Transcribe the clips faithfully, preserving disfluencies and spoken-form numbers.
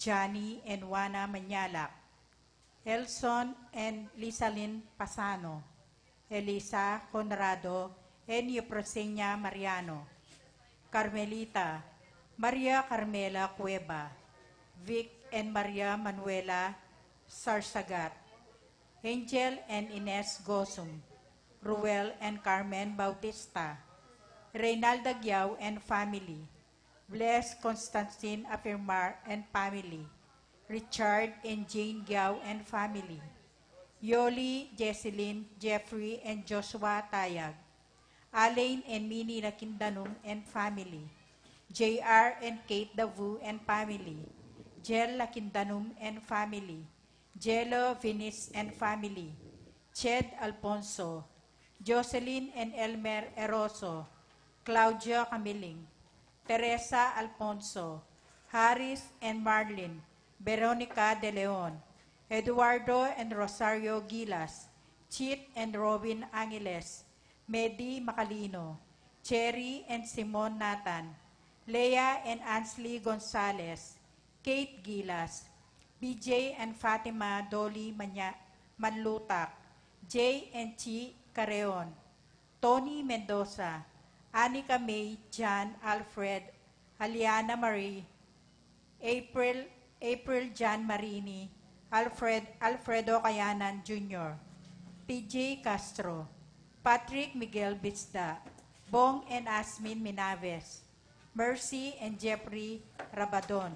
Johnny and Juana Mañalac, Elson and Lisalin Pasano, Elisa Conrado and Eufrosinia Mariano, Carmelita, Maria Carmela Cueva, Vic and Maria Manuela Sarsagat, Angel and Ines Gozum, Ruel and Carmen Bautista, Reynalda Giao and family, Bless Constantine Afirmar and family, Richard and Jane Giao and family, Yoli, Jesselyn, Jeffrey and Joshua Tayag, Alain and Minnie Lakindanum and family, J R and Kate Davu and family, Jel Lakindanum and family, Jelo Vinis and family, Ched Alfonso, Jocelyn and Elmer Eroso, Claudia Camiling, Teresa Alfonso, Harris and Marlin, Veronica De Leon, Eduardo and Rosario Gilas, Chit and Robin Angeles, Medi Macalino, Cherry and Simon Nathan, Lea and Ansley Gonzalez, Kate Gilas, B J and Fatima Dolly Manya-, Manlutak, Jay and Chi Carreon, Tony Mendoza, Anika May, Jan Alfred, Aliana Marie, April, April Jan Marini, Alfred, Alfredo Kayanan Junior, T J Castro, Patrick Miguel Bisda, Bong and Asmin Minaves, Mercy and Jeffrey Rabadon,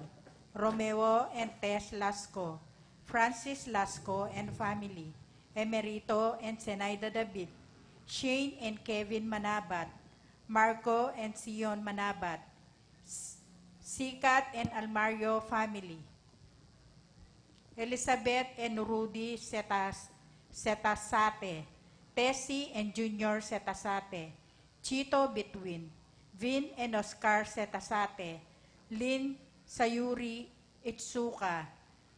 Romeo and Tess Lasco, Francis Lasco and family, Emerito and Zenaida David, Shane and Kevin Manabat, Marco and Sion Manabat, S-, Sikat and Almario family, Elizabeth and Rudy Setas-, Setasate, Tessie and Junior Setasate, Chito Between, Vin and Oscar Setasate, Lynn Sayuri Itsuka,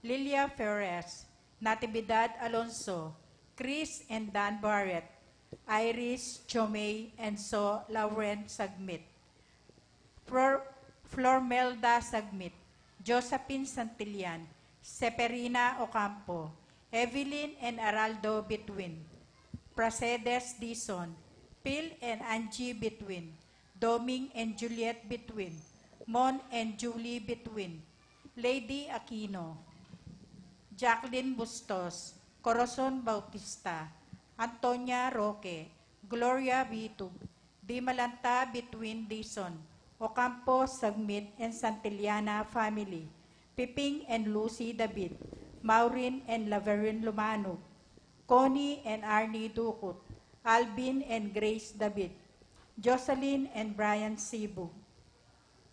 Lilia Perez, Natividad Alonso, Chris and Dan Barrett, Iris Chomey and So Lauren Sagmit, Flor-, Flormelda Sagmit, Josephine Santillan, Seferina Ocampo, Evelyn and Araldo Between, Pracedes Dizon, Phil and Angie Between, Doming and Juliet Between, Mon and Julie Between, Lady Aquino, Jacqueline Bustos, Corazon Bautista, Antonia Roque, Gloria Bitug, Dimalanta Between Dizon, Ocampo Sagmit and Santillana family, Piping and Lucy David, Maureen and Laverin Lumanug, Connie and Arnie Ducut, Alvin and Grace David, Jocelyn and Brian Sibug,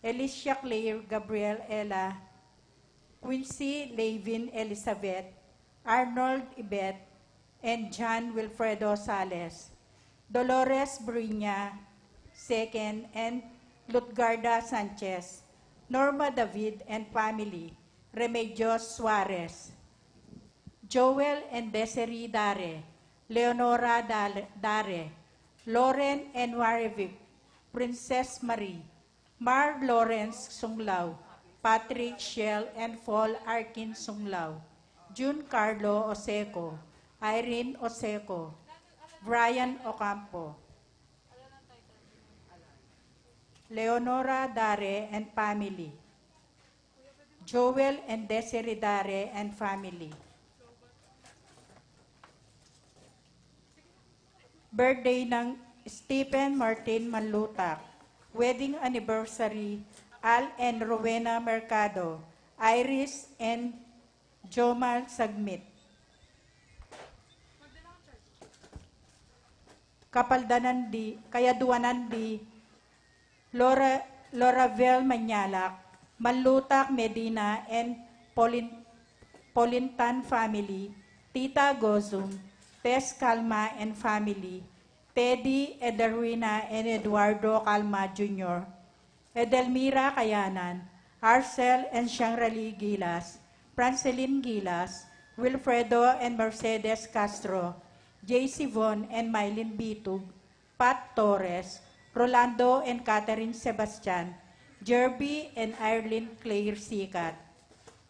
Alicia Claire Gabriel Ella, Quincy Lavin Elizabeth, Arnold Ibet, and John Wilfredo Sales, Dolores Briña Second and Lutgarda Sanchez, Norma David and family, Remedios Suarez, Joel and Desiree Dare, Leonora Dal-, Dare, Lauren and Warwick, Princess Marie, Mar Lawrence Sunglaw, Patrick Shell and Paul Arkin Sunglaw, Jun Carlo Oseco, Irene Oseco, Brian Ocampo, Leonora Dare and family, Joel and Desiree Dare and family. Birthday ng Stephen Martin Manlutak. Wedding anniversary, Al and Rowena Mercado, Iris and Jomal Sagmit. Kapaldanan di, kayaduanan di, Lora-, Loravel Mañalac, Manlutak Medina and Polin-, Polintan family, Tita Gozum, Tess Calma and family, Teddy, Edelrina and Eduardo Calma Junior, Edelmira Kayanan, Arcel and Shangrali Gilas, Francelin Gilas, Wilfredo and Mercedes Castro, J C Von and Mylene Bitug, Pat Torres, Rolando and Catherine Sebastian, Jerby and Irene Claire Sikat.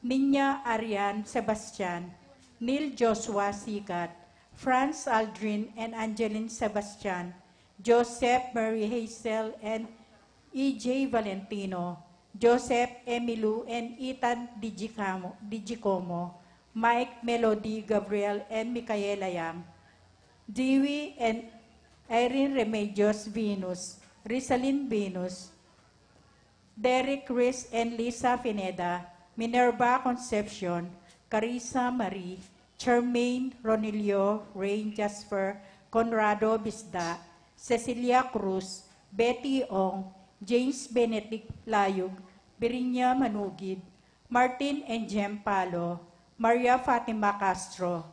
Nina Arian Sebastian, Neil Joshua Sikat, Franz Aldrin and Angeline Sebastian, Joseph Mary Hazel and E J Valentino, Joseph Emilu and Ethan Digicamo, Digicomo, Mike Melody Gabriel and Micaela Yang, Dewey and Irene Remedios Venus, Rizalin Venus, Derek Chris and Lisa Pineda, Minerva Concepcion, Carissa Marie, Charmaine Ronilio, Rain Jasper, Conrado Bisda, Cecilia Cruz, Betty Ong, James Benedict Layug, Birinya Manugid, Martin and Jem Palo, Maria Fatima Castro,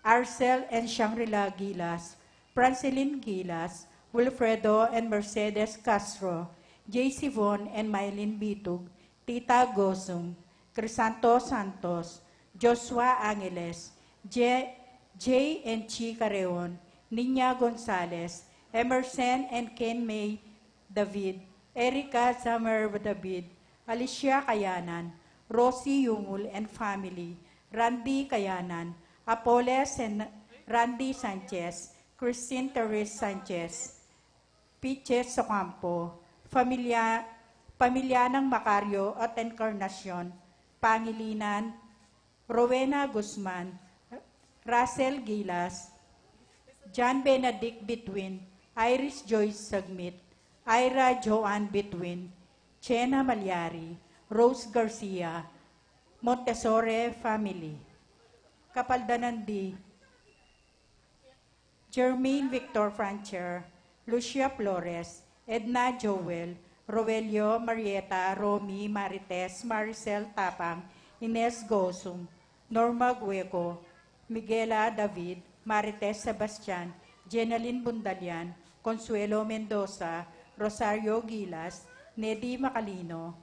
Arcel and Shangri-La Gilas, Francilin Gilas, Wilfredo and Mercedes Castro, J C Von and Mylene Bitug, Tita Gozum, Crisanto Santos, Joshua Angeles, J, J and Chi Careon, Nina Gonzalez, Emerson and Ken May David, Erica Summer David, Alicia Kayanan, Rosie Yungul and family, Randy Kayanan, Apoles and Randy Sanchez, Christine Therese Sanchez, Piches Ocampo, pamilya, pamilya ng Macario at Encarnacion, Pangilinan, Rowena Guzman, Russell Gilas, John Benedict Bituin, Iris Joyce Sagmit, Ira Joanne Bituin, Chena Malyari, Rose Garcia, Montesore family. Kapaldanan di Jermaine Victor Francher, Lucia Flores, Edna Joel, Roelio Marieta, Romy Marites, Maricel Tapang, Ines Gosum, Norma Gueco, Miguela David, Marites Sebastian, Jenaline Bundalian, Consuelo Mendoza, Rosario Gilas, Nedy Macalino,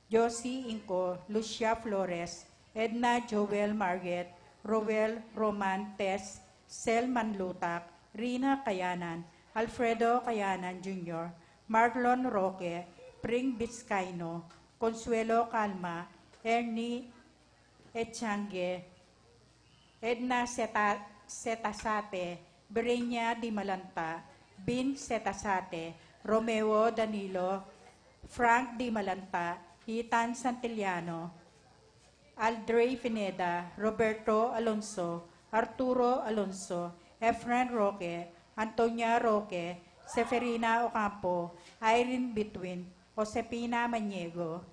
Josie Inco, Lucia Flores, Edna Joel Marget, Roel Roman Tess, Sel Manlutak, Rina Kayanan, Alfredo Kayanan Junior, Marlon Roque, Pring Vizcaino, Consuelo Calma, Ernie Echangue, Edna Seta-, Setasate, Berenia Di Malanta, Bin Setasate, Romeo Danilo, Frank Di Malanta, Ethan Santillano, Aldrey Pineda, Roberto Alonso, Arturo Alonso, Efren Roque, Antonia Roque, Seferina Ocampo, Irene Bituin, Josefina Maniego.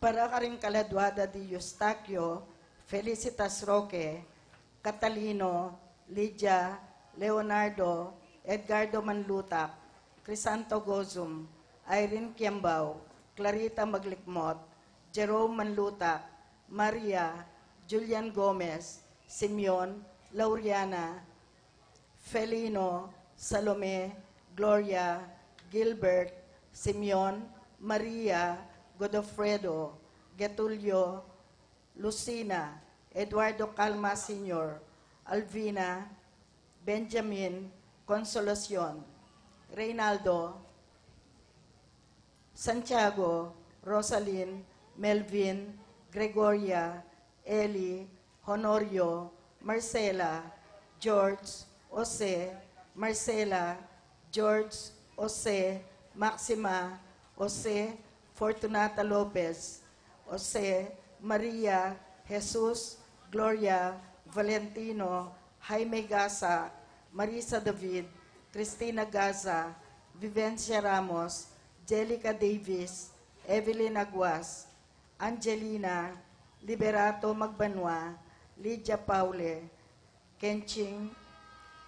Para karing kaladua da di Eustaquio, Felicitas Roque, Catalino, Lydia, Leonardo, Edgardo Manlutak, Crisanto Gozum, Irene Kiambao, Clarita Maglikmot, Jerome Manlutak, Maria, Julian Gomez, Simeon, Lauriana, Felino, Salome, Gloria, Gilbert, Simeon, Maria, Godofredo, Getulio, Lucina, Eduardo Calma Senior, Alvina, Benjamin, Consolacion, Reynaldo, Santiago, Rosalyn, Melvin, Gregoria, Eli, Honorio, Marcela, George, Jose, Marcela, George, Jose, Maxima, Jose, Fortunata Lopez, Jose, Maria, Jesus, Gloria, Valentino, Jaime Gaza, Marisa David, Cristina Gaza, Vivencia Ramos, Jelica Davis, Evelyn Aguas, Angelina, Liberato Magbanua, Lydia Paule, Kenching,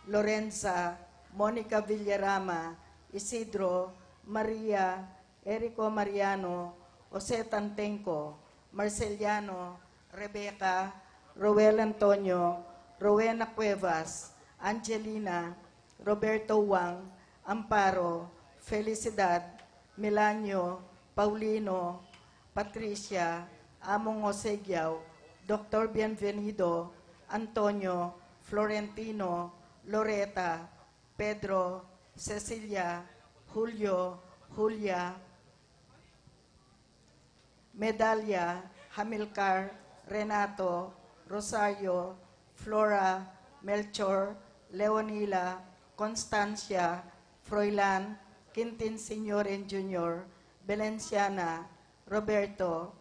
Lorenza, Monica Villarama, Isidro, Maria, Erico Mariano, Jose Tantenco, Marceliano, Rebecca, Roel Antonio, Rowena Cuevas, Angelina, Roberto Wang, Amparo, Felicidad, Milanio, Paulino, Patricia, Among Jose Giao, Doktor Bienvenido, Antonio, Florentino, Loreta, Pedro, Cecilia, Julio, Julia, Medalia, Hamilcar, Renato, Rosario, Flora, Melchor, Leonila, Constancia, Froilan, Quintin Senior and Junior, Belenciana, Roberto,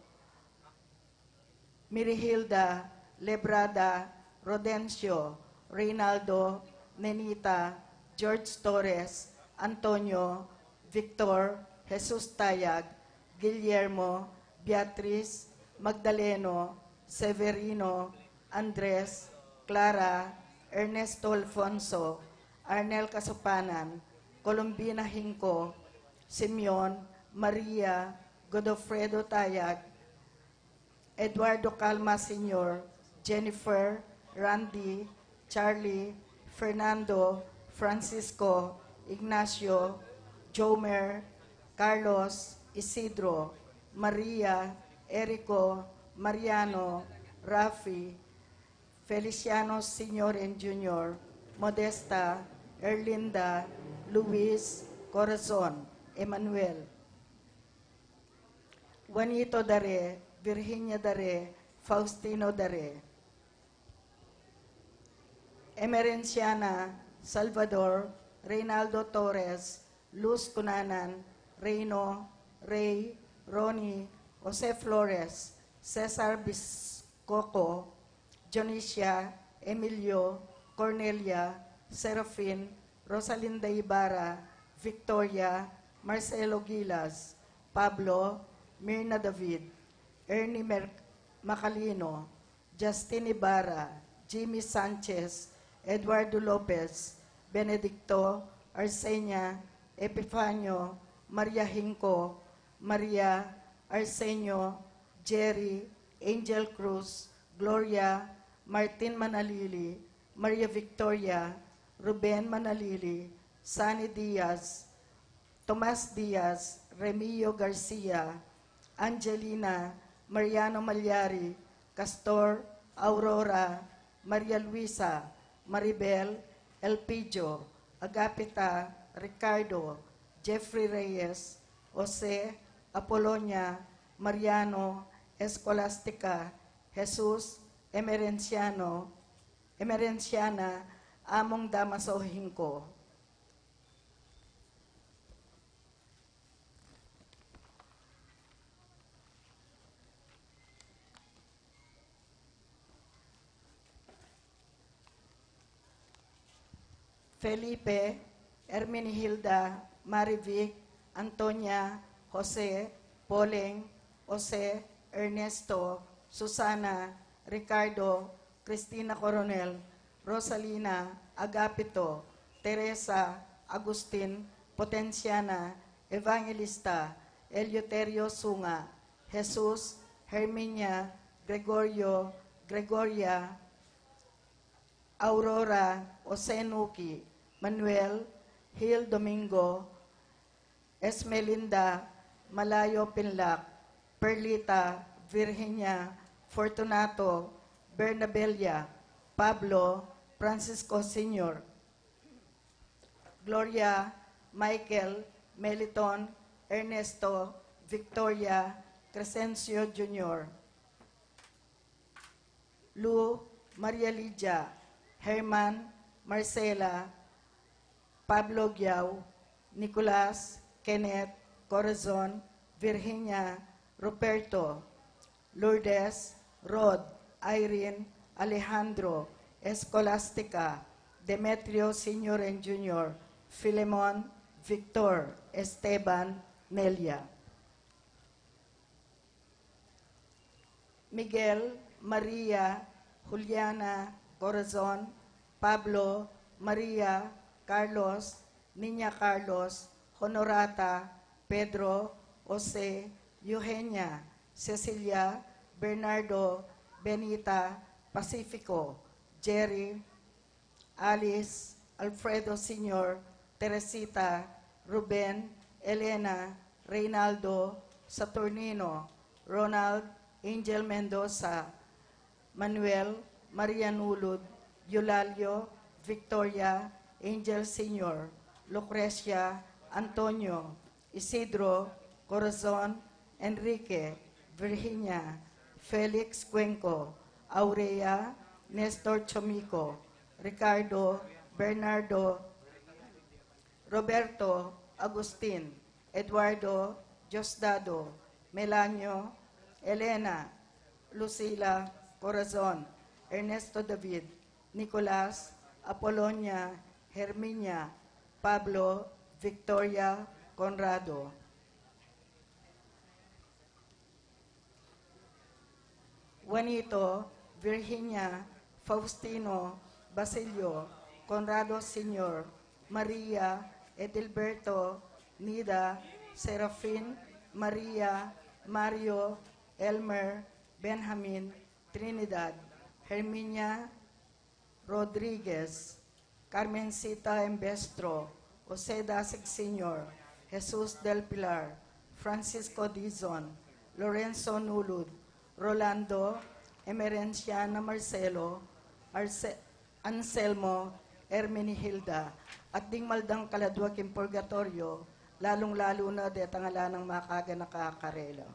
Mirihilda, Lebrada, Rodencio, Reynaldo, Nenita, George Torres, Antonio, Victor, Jesus Tayag, Guillermo, Beatriz, Magdaleno, Severino, Andres, Clara, Ernesto Alfonso, Arnel Kasupanan, Colombina Hinco, Simeon, Maria, Godofredo Tayag, Eduardo Calma Senior, Jennifer, Randy, Charlie, Fernando, Francisco, Ignacio, Jomer, Carlos, Isidro, Maria, Erico, Mariano, Rafi, Feliciano Senior and Junior, Modesta, Erlinda, Luis, Corazon, Emmanuel, Juanito Dare, Virginia Dare, Faustino Dare, Emerenciana, Salvador, Reynaldo Torres, Luz Cunanan, Reino, Rey, Ronnie, Jose Flores, Cesar Biscoco, Dionisia, Emilio, Cornelia, Serafin, Rosalinda Ibarra, Victoria, Marcelo Gilas, Pablo, Mirna David, Ernie Mer-, Macalino, Justin Ibarra, Jimmy Sanchez, Eduardo Lopez, Benedicto, Arsenia, Epifanio, Maria Hinco, Maria, Arsenio, Jerry, Angel Cruz, Gloria, Martin Manalili, Maria Victoria, Ruben Manalili, Sunny Diaz, Tomas Diaz, Remio Garcia, Angelina, Mariano Malyari, Castor, Aurora, Maria Luisa, Maribel, Elpidio, Agapita, Ricardo, Jeffrey Reyes, Jose, Apolonia, Mariano, Escolastica, Jesus, Emerenciano, Emerenciana, Among Damaso Hinco. Felipe, Herminihilda, Marivic, Antonia, Jose, Poleng, Jose, Ernesto, Susana, Ricardo, Cristina Coronel, Rosalina, Agapito, Teresa, Agustin, Potenciana, Evangelista, Eleuterio Sunga, Jesus, Herminia, Gregorio, Gregoria, Aurora, Jose Nuki, Manuel, Hil Domingo, Esmelinda, Malayo Pinlac, Perlita, Virginia, Fortunato, Bernabella, Pablo, Francisco Senior, Gloria, Michael, Meliton, Ernesto, Victoria, Crescencio Junior, Lu, Maria Lydia, Herman, Marcela, Pablo Giao, Nicolas, Kenneth, Corazon, Virginia, Ruperto, Lourdes, Rod, Irene, Alejandro, Escolastica, Demetrio Senior and Junior, Filemon, Victor, Esteban, Nelia. Miguel, Maria, Juliana, Corazon, Pablo, Maria, Carlos, Niña Carlos, Honorata, Pedro, Jose, Eugenia, Cecilia, Bernardo, Benita, Pacifico, Jerry, Alice, Alfredo Senior, Teresita, Ruben, Elena, Reynaldo, Saturnino, Ronald, Angel Mendoza, Manuel, Maria Nulud, Eulalio, Victoria, Angel Senior, Lucrecia, Antonio, Isidro, Corazon, Enrique, Virginia, Felix Cuenco, Aurea, Nestor Chomico, Ricardo, Bernardo, Roberto, Agustin, Eduardo, Diosdado, Melanio, Elena, Lucila, Corazon, Ernesto David, Nicolas, Apolonia, Herminia, Pablo, Victoria, Conrado. Juanito, Virginia, Faustino, Basilio, Conrado Senior, Maria, Edilberto, Nida, Serafin, Maria, Mario, Elmer, Benjamin, Trinidad, Herminia, Rodriguez, Carmencita Embestro, Jose Dasig Senior, Jesus del Pilar, Francisco Dizon, Lorenzo Nulud, Rolando, Emerenciana Marcelo, Arce-, Anselmo, Herminihilda, at ding maldang kaladua king purgatoryo, lalung-lalu na detang ala nang makaganaka karela.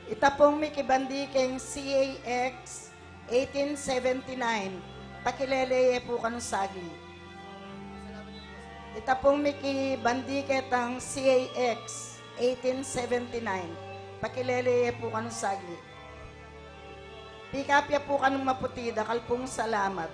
Ita pung mikibandi keng C A X eighteen seventy-nine, pakilele ye pu kanu saglit. Ita pung mikibandi ketang C A X eighteen seventy-nine, Pakilele ye pu kanu saglit. Pikapya pu kanung maputi, dakal pung salamat.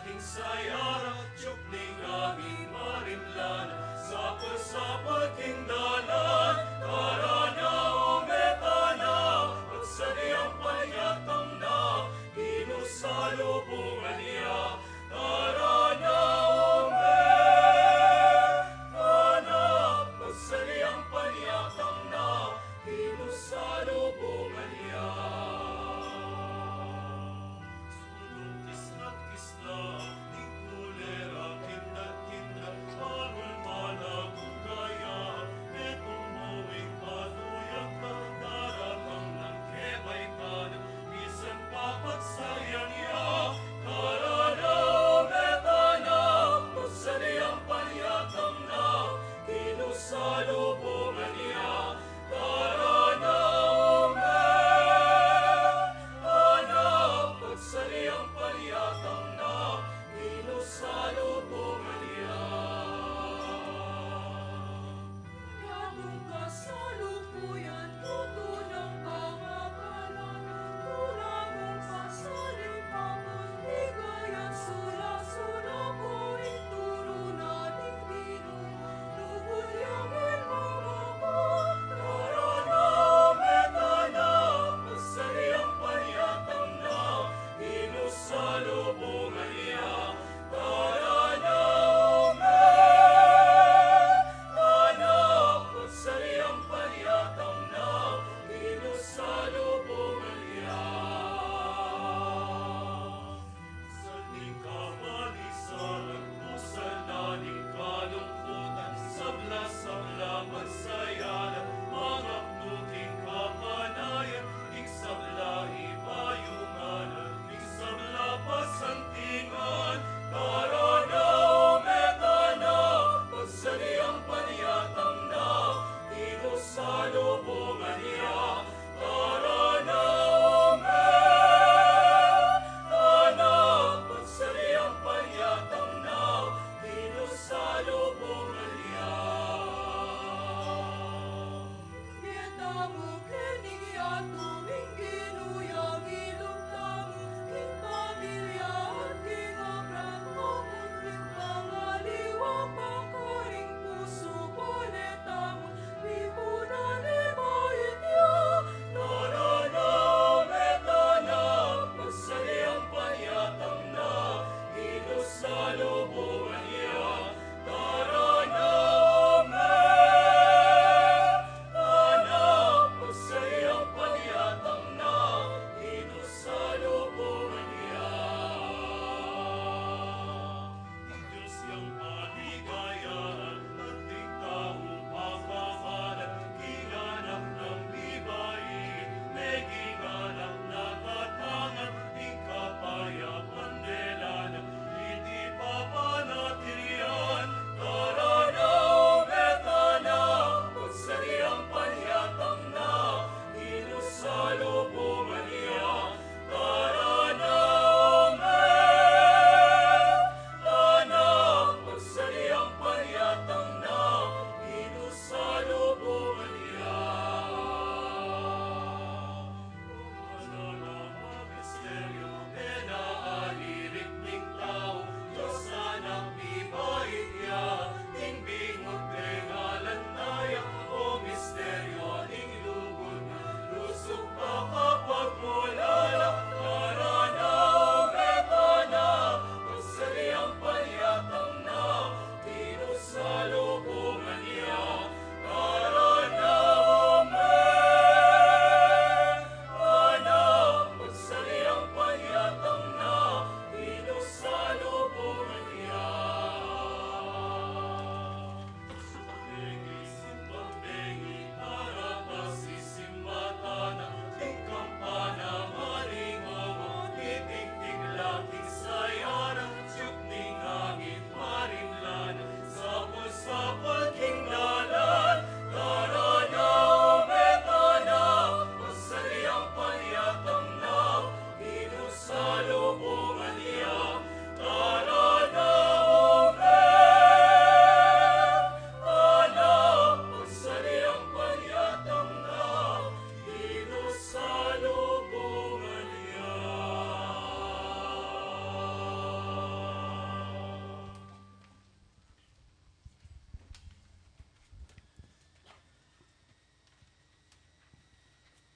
King sayara, tiuk ning angin marimlan, sapasapa king dalan, tara na, o me pana, pagsadian pa ya tang na, pinusalubungan ya, tara na, o me pana, pagsadian pa ya tang na, pinusalubungan ya.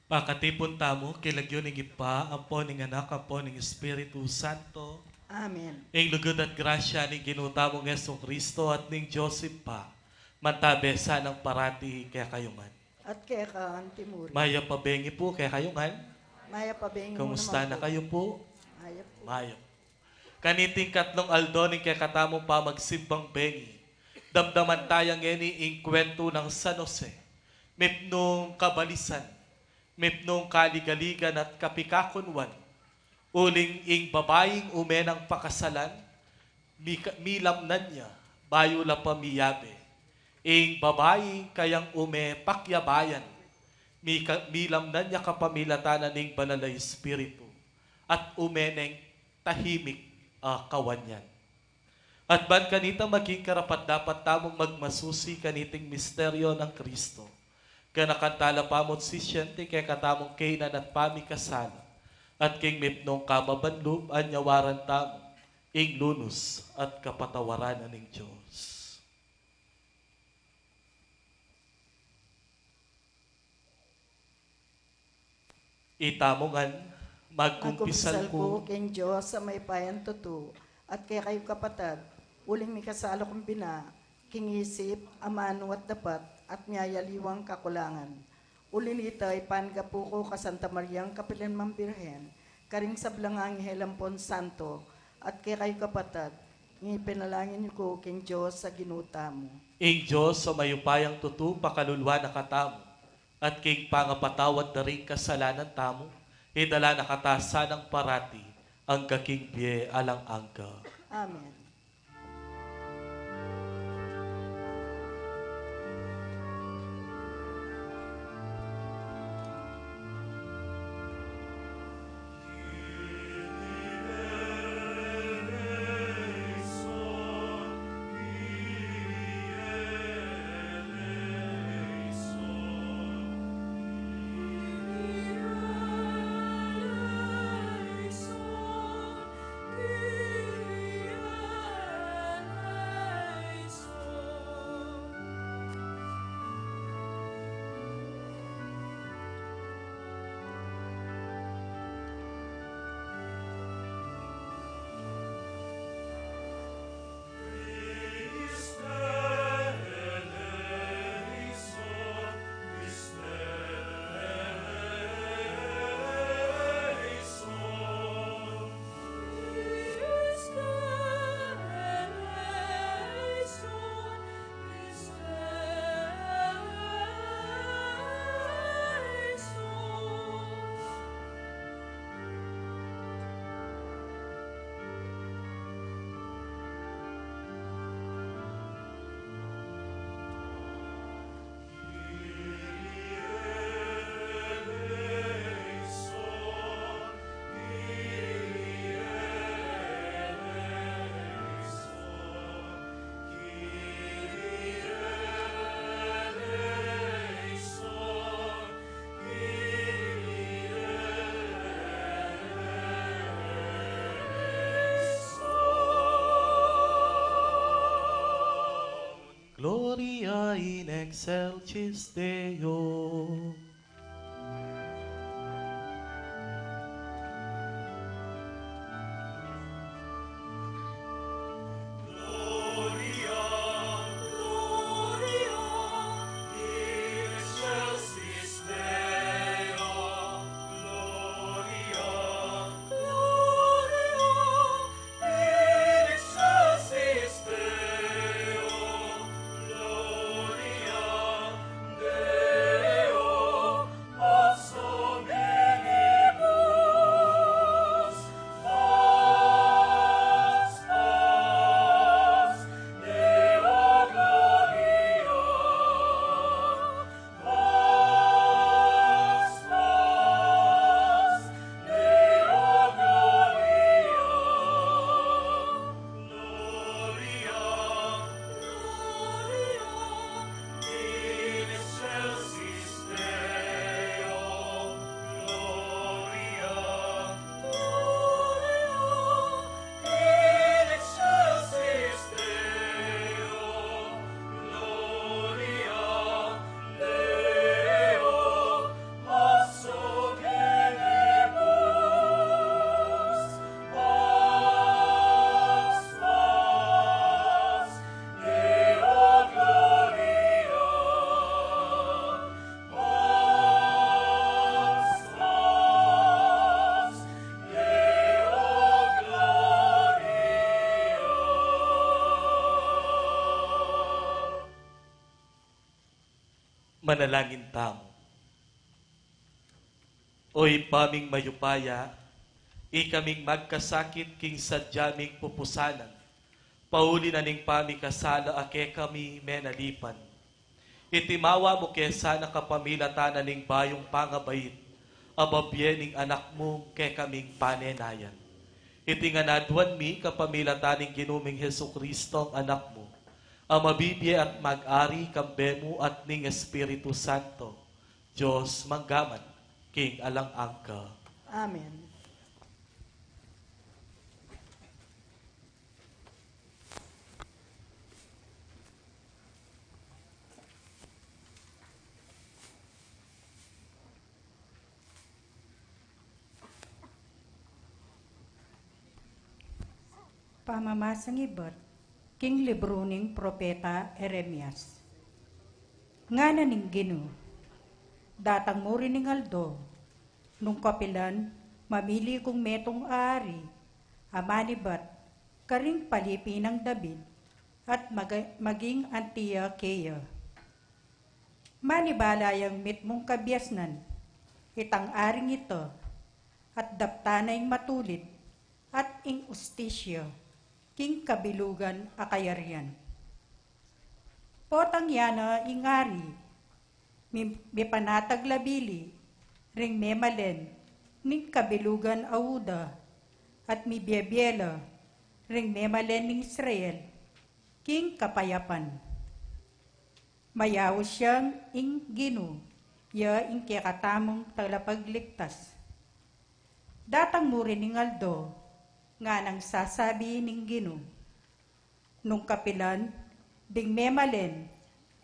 Pakatipun tamu king lagyu ning Ibpa, ampo ning Anak, ampo ning Espiritu Santo. Amen. Ing lugud at grasya ning Ginu tamung Jesucristo at ning Dios Ibpa, mantabe sana parati kekayu ngan. At keka antimurin. Mayap a bengi pu kekayu ngan. Mayap a bengi mu naman pu. Kumusta na kayu pu? Mayap pu. Mayap. Kaniting katlung aldo ning kekatamung pamagsimbang bengi, damdaman taya ngeni ing kwentu nang San Jose, mipnung kabalisan, mipnung kaligaligan at kapikakunwan, uling ing babaing ume nang pakasalan, mika-, milamnan ya, bayu la pa miyabe. Ing babaing kayang ume pakyabayan, mika-, milamnan ya kapamilatan na ning Banal a Espiritu, at ume neng tahimik a kawan yan. At ban kanita maging karapat-dapat tamung magmasusi kaniting misteryo nang Kristo, ganakan tala pamu't sisyente kekatamung kainan at pamikasala, at king mipnung kababan lub anyawaran tamu ing lunus at kapatawaran na ning Dios. Itamu ngan, magkumpisal ku king Dios a mayupayang tutu, at kekayu kapatad, uling mikasala kung bina, king isip, amanu at dapat, at miyayaliwang kakulangan. Uli nita, ipanggapu ku ka Santa Mariang kapilan mang Birhen, karing sablang anghel ampon santo, at kekayu kapatad, ngipanalangin yu ku king Dios a Ginu tamu. Ing Dios a mayupayang tutu pakalulwan na katamu, at king pangapatawad da ring kasalanan tamu, idala na kata sanang parati angga king bie alang angga. Amen. Gloria in excelsis Deo. Manalangin tamu. O Ibpa ming mayupaya, ikaming magkasakit king sadya ming pupusanan, pauli na ning pamikasala a kekami menalipan. Iti mawa mu ke sana kapamilatan na ning bayung pangabait a mabie ning Anak mu kekaming panenayan. Iti ngan aduan mi kapamilatan ning Ginu ming Jesucristo, Anak mu, a mabibie at mag-ari kambe mu at ning Espiritu Santo, Dios mangga man king alang angga. Amen. Pamamasang ibat king libru ning propeta Jeremias. Ngana ning Ginu, datang mu rin ing aldo nung kapilan mamili kung metung a ari a manibat karing palipi nang David at maga-, maging anti ya keya. Manibala yang mitmung kabiasnan itang aring ita, at daptan na ing matulid at ing ustisya king kabilugan a kayarian. Potang ya na ing ari, mi-, mipanatag la bili ring memalen ning kabilugan a Juda, at mibiebie la ring memalen ning Israel king kapayapan. Mayaus yang ing Ginu, ya ing kekatamung talapagligtas. Datang mu rin ing aldo, nganang sasabi ning Ginu, nung kapilan ding memalen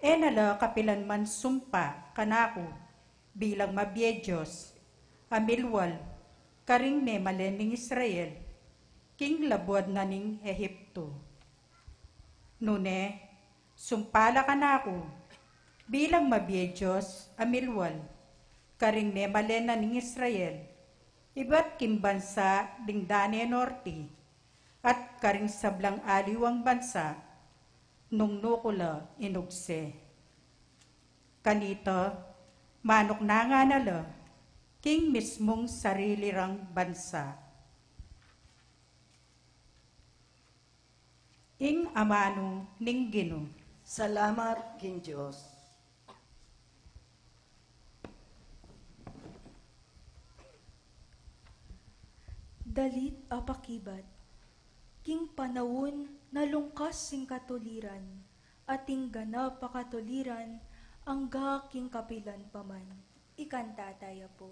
e na la kapilan man sumpa kanaku bilang mabie Dios a milwal karing memalen ning Israel king labuad na ning Ehipto. Nune, sumpa la kanaku bilang mabie Dios a milwal karing memalen na ning Israel, ibat king bansa ding Dane Norte at karing sablang aliwang bansa nung nuku la inugse. Kanita, manuknangan na la king mismung sarili rang bansa. Ing amanu ning Ginu. Salamat king Dios. Dalit a pakibat. King panaun na lungkas ing katuliran, at ing ganap a katuliran angga king kapilan pa man. Ikanta taya pu.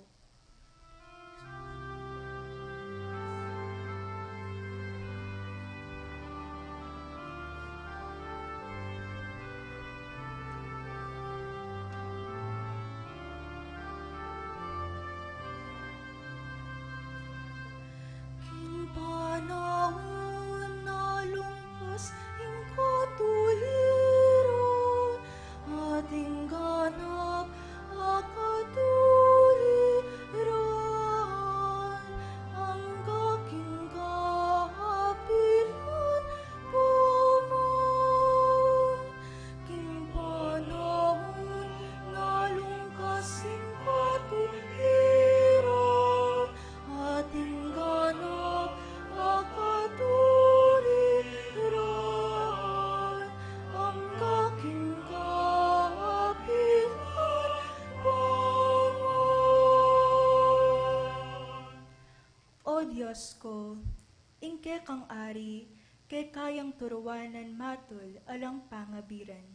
King panaun na lungkas ing katuliran, ating ganap a katuliran, angga king kapilan pa man. King panaun na lungkas ing katuliran, ating ganap a katuliran, angga king kapilan pa man. O Dios ku, ing kekang ari, keka yang turuanan matul alang pangabiran.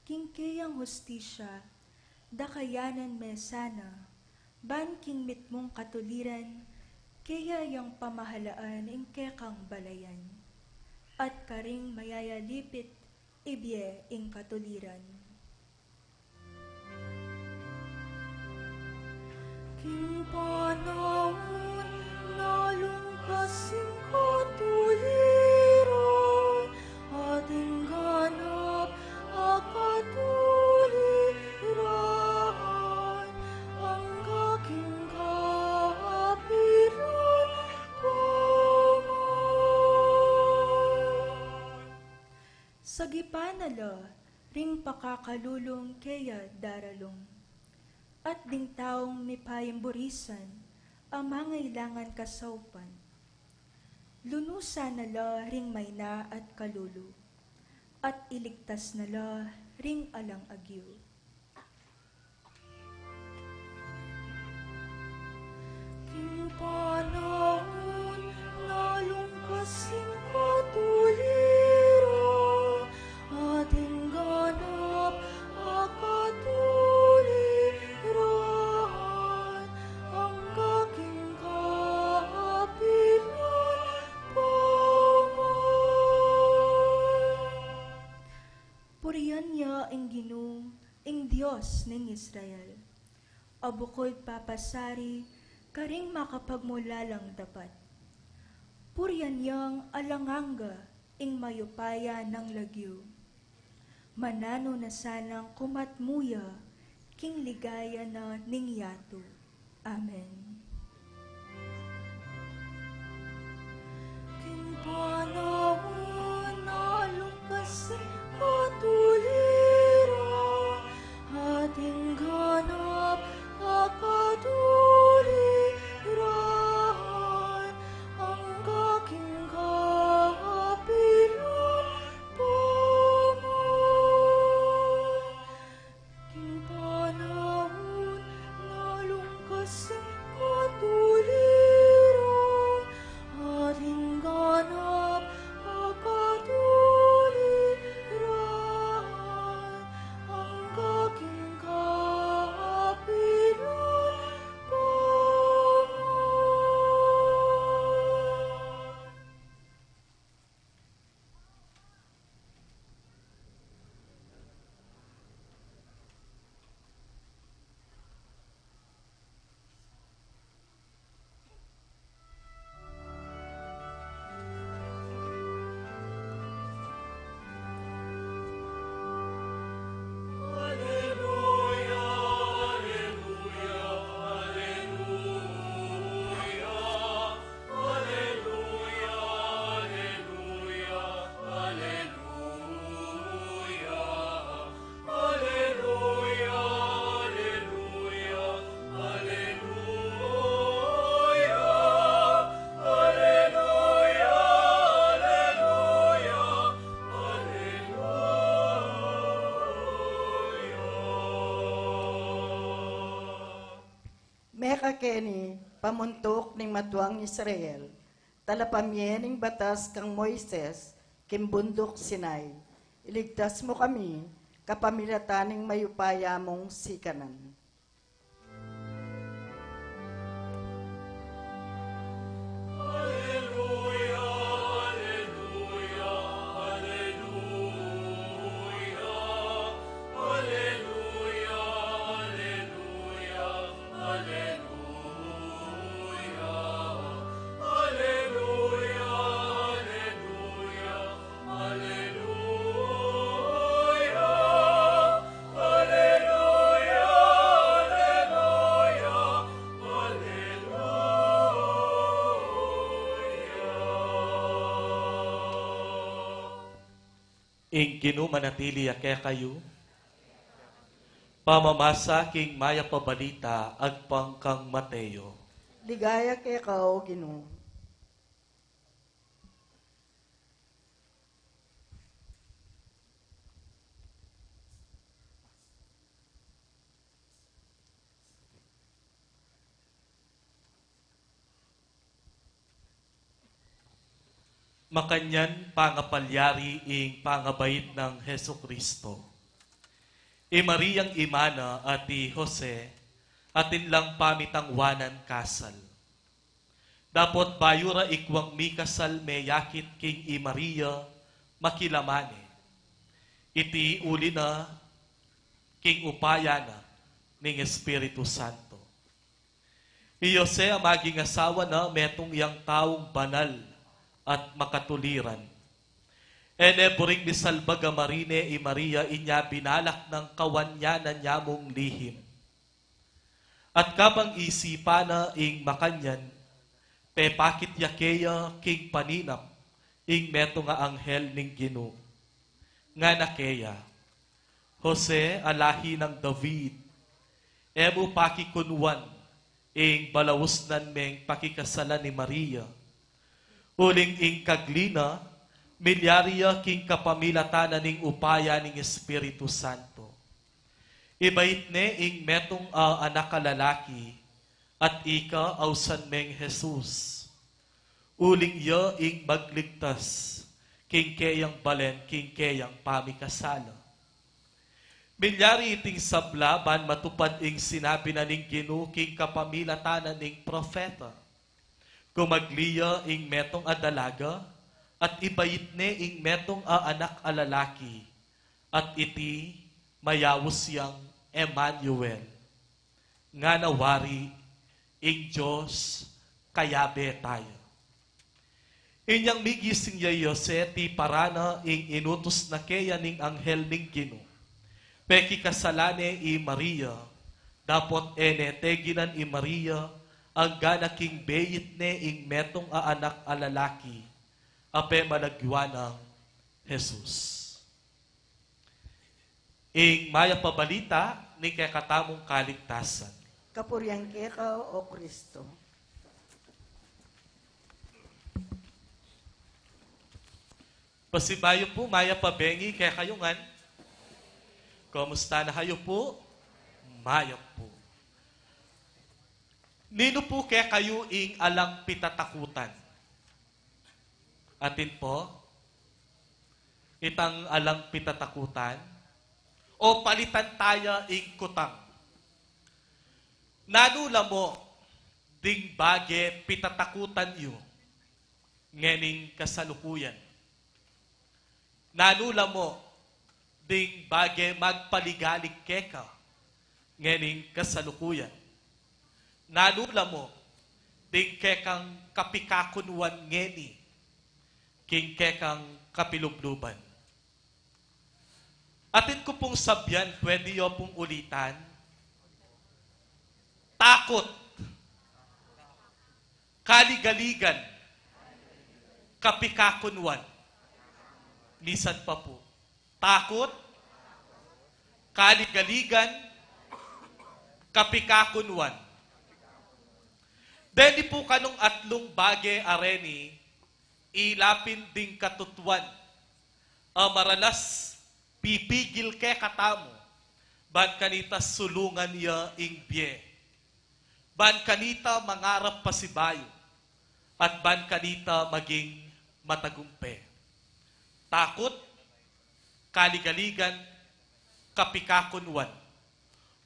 King keyang hustisya, dakayanan me sana, ban king mitmung katuliran, keya yang pamahalaan ing kekang balayan. At karing mayayalipit, ibie ing katuliran. King panaun na lungkas ing katuliran, ating ganap a katuliran, angga king kapilan pa man. Sagipan na la ring pakakalulung keya daralung, at ding taung mipaimburisan a mangailangan kasaupan. Lunusan na la ring maina at kalulu, at iligtas na la ring alang agyu. King panaun na lungkas ing katuliran, ating ganap a katuliran, angga king kapilan paman. Purian ya ing Ginu, ing Dios ning Israel, a bukud papasari karing makapagmulalang dapat. Purian yang alang angga ing mayupaya nang lagyu. Mananu na sanang kumatmu ya king ligaya na ning yatu. Amen. King panaun na lungkas ing katuliran, ating ganap a katuliran, angga king kapilan paman. King panaun na lungkas ing katuliran, ating ganap a katuliran, angga king kapilan paman. Mekakeni, pamuntuk ning matuang Israel, talapamie ning batas kang Moises king bunduk Sinai. Iligtas mu kami kapamilatan ning mayupaya mung sikanan. Ing Ginu manatili ya kekayu. Pamamasa king Mayap a Balita agpang kang Mateo. Ligaya keka, O Ginu. Makanyan pangapalyari ing pangabait nang Jesucristo. I Mariang ima na at i Jose, atin lang pamitangwanan kasal. Dapot bayu ra ikwang mikasal meyakit king i Maria, makilaman ne. Iti uli na king upaya na ning Espiritu Santo. I Jose a maging asawa na metung yang taung banal at makatuliran. E ne buring misalbag a marine i Maria inya binalak nang kawan ya na nyamung lihim. At kabang isipan na ing makanyan, pepakit ya keya king paninap ing metung a anghel ning Ginu. Ngana keya, Jose a lahi nang David, e mu pakikunwan ing balausnan meng pakikasalan i Maria. Uling ing kagli na, milyari ya king kapamilatan na ning upaya ning Espiritu Santo. Ibait ne ing metung a anak a lalaki, at ika ausan meng Jesus. Uling ya ing magligtas king keyang balen king keyang pamikasala. Milyari iting sabla ban matupad ing sinabi na ning Ginu king kapamilatan na ning propeta. Gumagli ya ing metung a dalaga, at ibait ne ing metung a anak a lalaki, at iti mayaus yang Emmanuel, ngana wari, ing Dios kayabe taya. Inyang migising ya i Jose, tiparan na ing inutus na keya ning anghel ning Ginu. Pekikasalan ne i Maria, dapot e ne teginan i Maria, anggana king beit ne ing metung a anak a lalaki, a pemalagyuan nang Jesus. Ing mayap a balita ning kekatamung kaligtasan. Kapurian keka, O Kristo. Pasibayu pu, mayap a bengi kekayu ngan. Kumusta na kayu pu? Mayap pu. Ninu pu kekayu ing alang pitatakutan? Atin pu, itang alang pitatakutan, o palitan taya ing kutang. Nanu la mu ding bage pitatakutan yu ngening kasalukuyan? Nanu la mu ding bage magpaligalig keka ngening kasalukuyan? Nanu la mu ding kekang kapikakunwan ngeni king kekang kapilubluban? Atin ku pung sabian, pwede yu pung ulitan. Takut, kaligaligan, kapikakunwan. Misan pa pu. Takut, kaligaligan, kapikakunwan. Deni pu kanung atlung bage a reni, ila pin ding katutuan a maralas pipigil kekatamu ban kanita sulungan ya ing bie, ban kanita mangarap pasibayu, at ban kanita maging matagumpe. Takut, kaligaligan, kapikakunwan.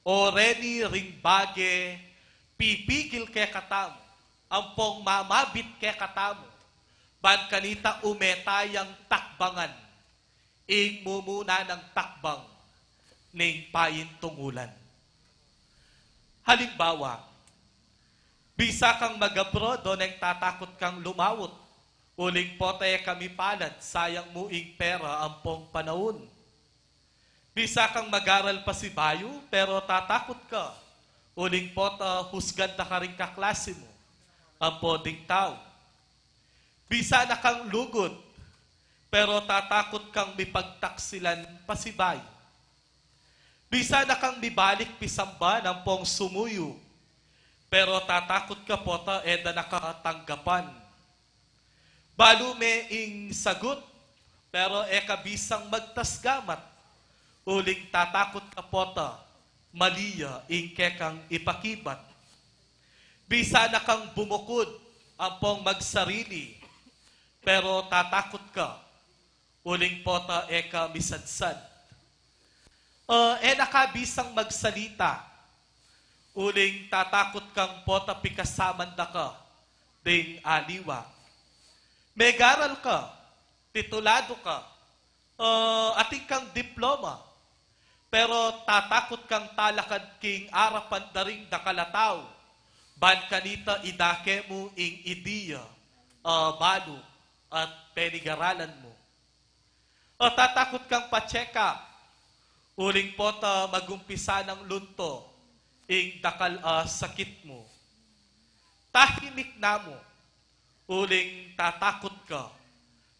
O reni ring bage pipigil kekatamu ampong mamabit kekatamu ban kanita ume tayang takbangan ing mumuna nang takbang ning paintungulan. Halimbawa, bisa kang mag-abroad o neng tatakut kang lumawut, uling pota e ka mipalad, sayang mu ing pera ampong panaun. Bisa kang mag-aral pasibayu, pero tatakut ka, uling pota husgan da ka ring kaklase mu ampo ding tau. Bisa na kang lugud, pero tatakut kang mipagtaksilan pasibayu. Bisa na kang mibalik pisamban ampong sumuyu, pero tatakut ka pota e da na ka tanggapan. Balu me ing sagut, pero e ka bisang magtas gamat, uling tatakut ka pota mali ya ing kekang ipakibat. Bisa na kang bumukud ampong magsarili, pero tatakut ka, uling pota e ka misadsad. E, e na ka bisang magsalita, uling tatakut kang pota pikasaman da ka ding aliwa. Megaral ka, tituladu ka, e, atin kang diploma, pero tatakut kang talakad king arapan da ring dakal a tau ban kanita idake mu ing ideya a balu at penigaralan mu. O tatakut kang pa-check up, uling pota magumpisa nang lunto ing dakal a sakit mu. Tahimik na mu, uling tatakut ka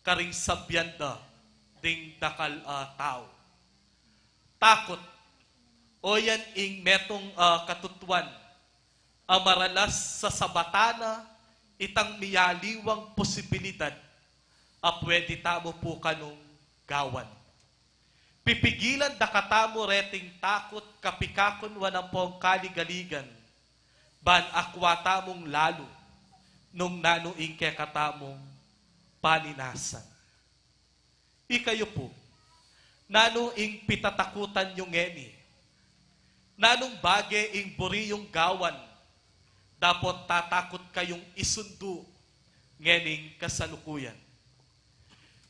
karing sabian da ding dakal a tau. Takut. O yan ing metung, ah, katutuan a maralas sasabatan na itang miyaliwang posibilidad a pwede tamu pu kanung gawan. Pipigilan da katamu reting takut kapikakunwan ampong kaligaligan, ban akwa tamung lalu nung nanu ing kekatamung paninasan. Ikayu pu, nanu ing pitatakutan yu ngeni? Nanung bage ing buri yung gawan dapot tatakut kayung isundu ngening kasalukuyan?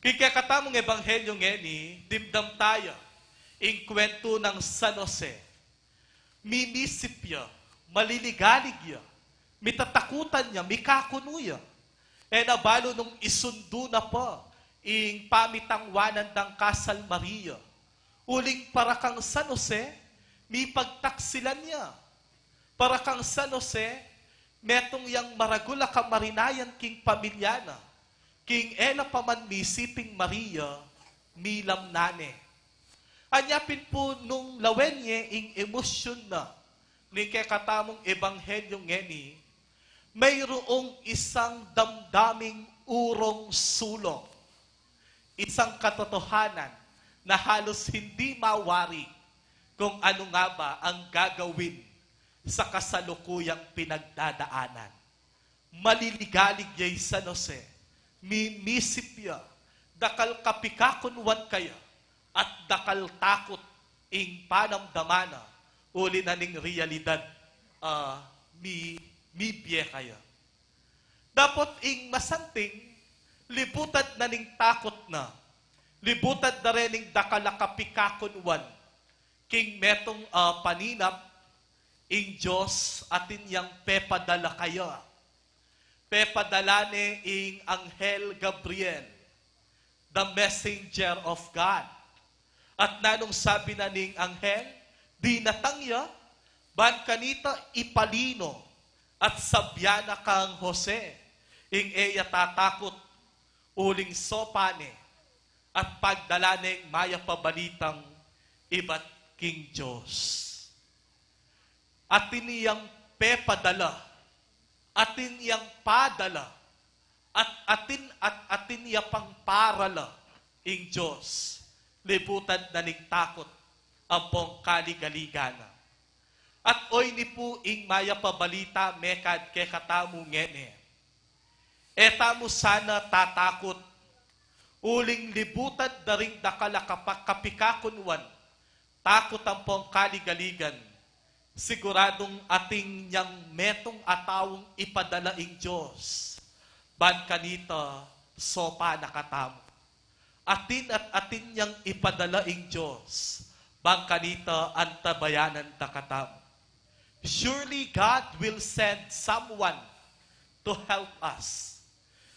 King kekatamung ebanghelyu ngeni, dimdam taya ing kwentu nang San Jose. Mimisip ya, maliligalig ya, mitatakutan ya, mikakunu ya. E na balu nung isundu na pa ing pamitangwanan dang kasal Maria. Uling para kang San Jose, mipagtaksilan ya. Para kang San Jose, metung yang maragul a kamarinayan king pamilya na. King e na pa man misip ing Maria, milamnan ne. Anya pin pu nung lawen ye ing emosyun na ning kekatamung ebanghelyu ngeni, mayruung isang damdaming urong sulong, isang katotohanan na halos hindi mawari kung ano nga ba ang gagawin sa kasalukuyang pinagdadaanan. Maliligalig ya i San Jose, mimisip ya, dakal kapikakunwan kaya, at dakal takut ing panamdaman na, uli na ning realidad, ah, mi, mibie kaya. Dapot ing masanting, libutad na ning takut na, libutad da re ning dakal a kapikakunwan, king metung a paninap, ing Dios atin yang pepadala kaya. Pepadala ne ing Anghel Gabriel, the messenger of God. At nanung sabi na ning Anghel, dinatang ya, ban kanita ipalino at sabyan na kang Jose, ing e ya tatakut, uling sopan ne, at pagdala neng mayap a balitang ibat king Dios. Atin yang pepadala, atin yang padala, at atin, at atin ya pang parala ing Dios, libutad na ning takut ampong kaligaligan na. At oyni pu ing mayap a balita mekad kekatamu ngeni. E tamu sana tatakut, uling libutad da ring dakal a kapa-, kapikakunwan, takut ampong kaligaligan, siguradung atin yang metung a taung ipadala ing Dios, ban kanita sopan na katamu. Atin at atin yang ipadala ing Dios, ban kanita antabayanan da katamu. Surely God will send someone to help us.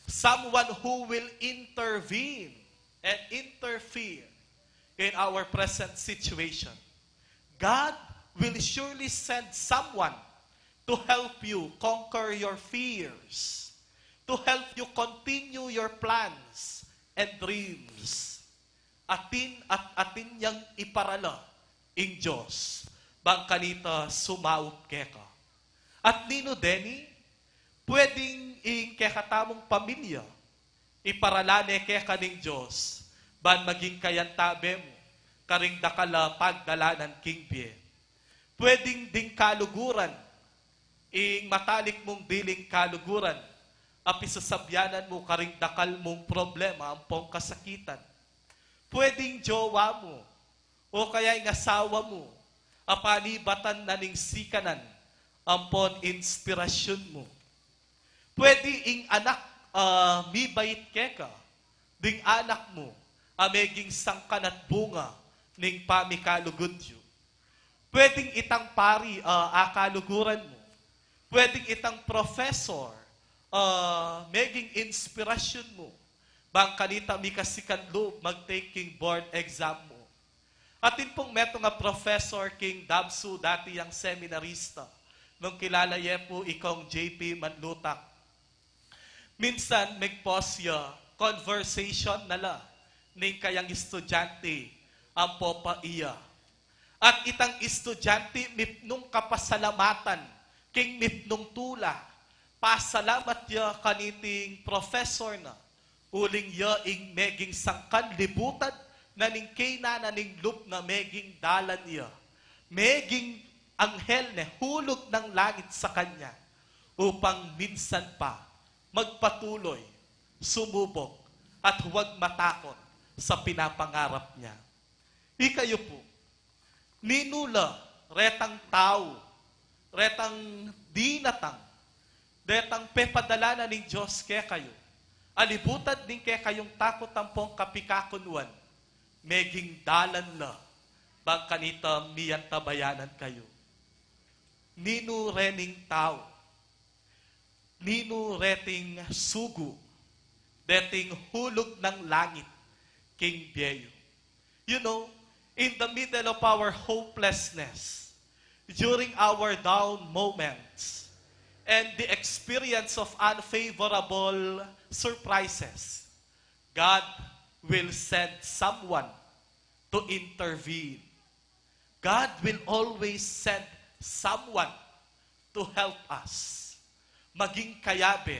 Someone who will intervene and interfere in our present situation. God will surely send someone to help you conquer your fears, to help you continue your plans and dreams. Atin at atin yang iparala ing Dios, ban kanita sumaup keka. At ninu deni, pwedeng ing kekatamung pamilya, iparala ne keka ning Dios, ban maging kayantabe mu, karing dakal a pagdalanan king bie. Pwedeng ding kaluguran, ing matalik mung diling kaluguran, a pisasabyanan mu karing dakal mung problema ampong kasakitan. Pwedeng jowa mu, o kaya ing asawa mu, a panibatan na ning sikanan ampon inspirasyun mu. Pwede ing anak, ah, mibait keka, ding anak mu, a meging sangkan at bunga ning pamikalugud yu. Pwedeng itang pari, ah, a kaluguran mu. Pwedeng itang professor, ah, meging inspirasyun mu. Bang kanita mikasikan lub mag-take king board exam mu. Atin pung metung a professor king DABSU, dati yang seminarista. Nung kilala ye pu i Kong J P Manlutak. Minsan, megpause ya, conversation na la ning kayang estudyante ampo pa iya. At itang estudyante mipnung kapasalamatan king mipnung tula. Pasalamat ya kaniting professor na, uling ya ing meging sangkan libutan na ning kayna na ning lub na meging dalan ya, meging anghel ne hulog ng langit sa kanya, upang minsan pa magpatuloy sumubok at huwag matakot sa pinapangarap niya. Ikayu pu, ninu la retang tau, retang dinatang, detang pepadala na ning Dios kekayu, a libutad ning kekayung takut ampong kapikakunwan, meging dalan la bang kanita miyantabayanan kayu? Ninu rening tau? Ninu reting sugu, deting hulog ng langit king bie yu? You know, in the middle of our hopelessness, during our down moments, and the experience of unfavorable surprises, God will send someone to intervene. God will always send someone to help us. Maging kayabe,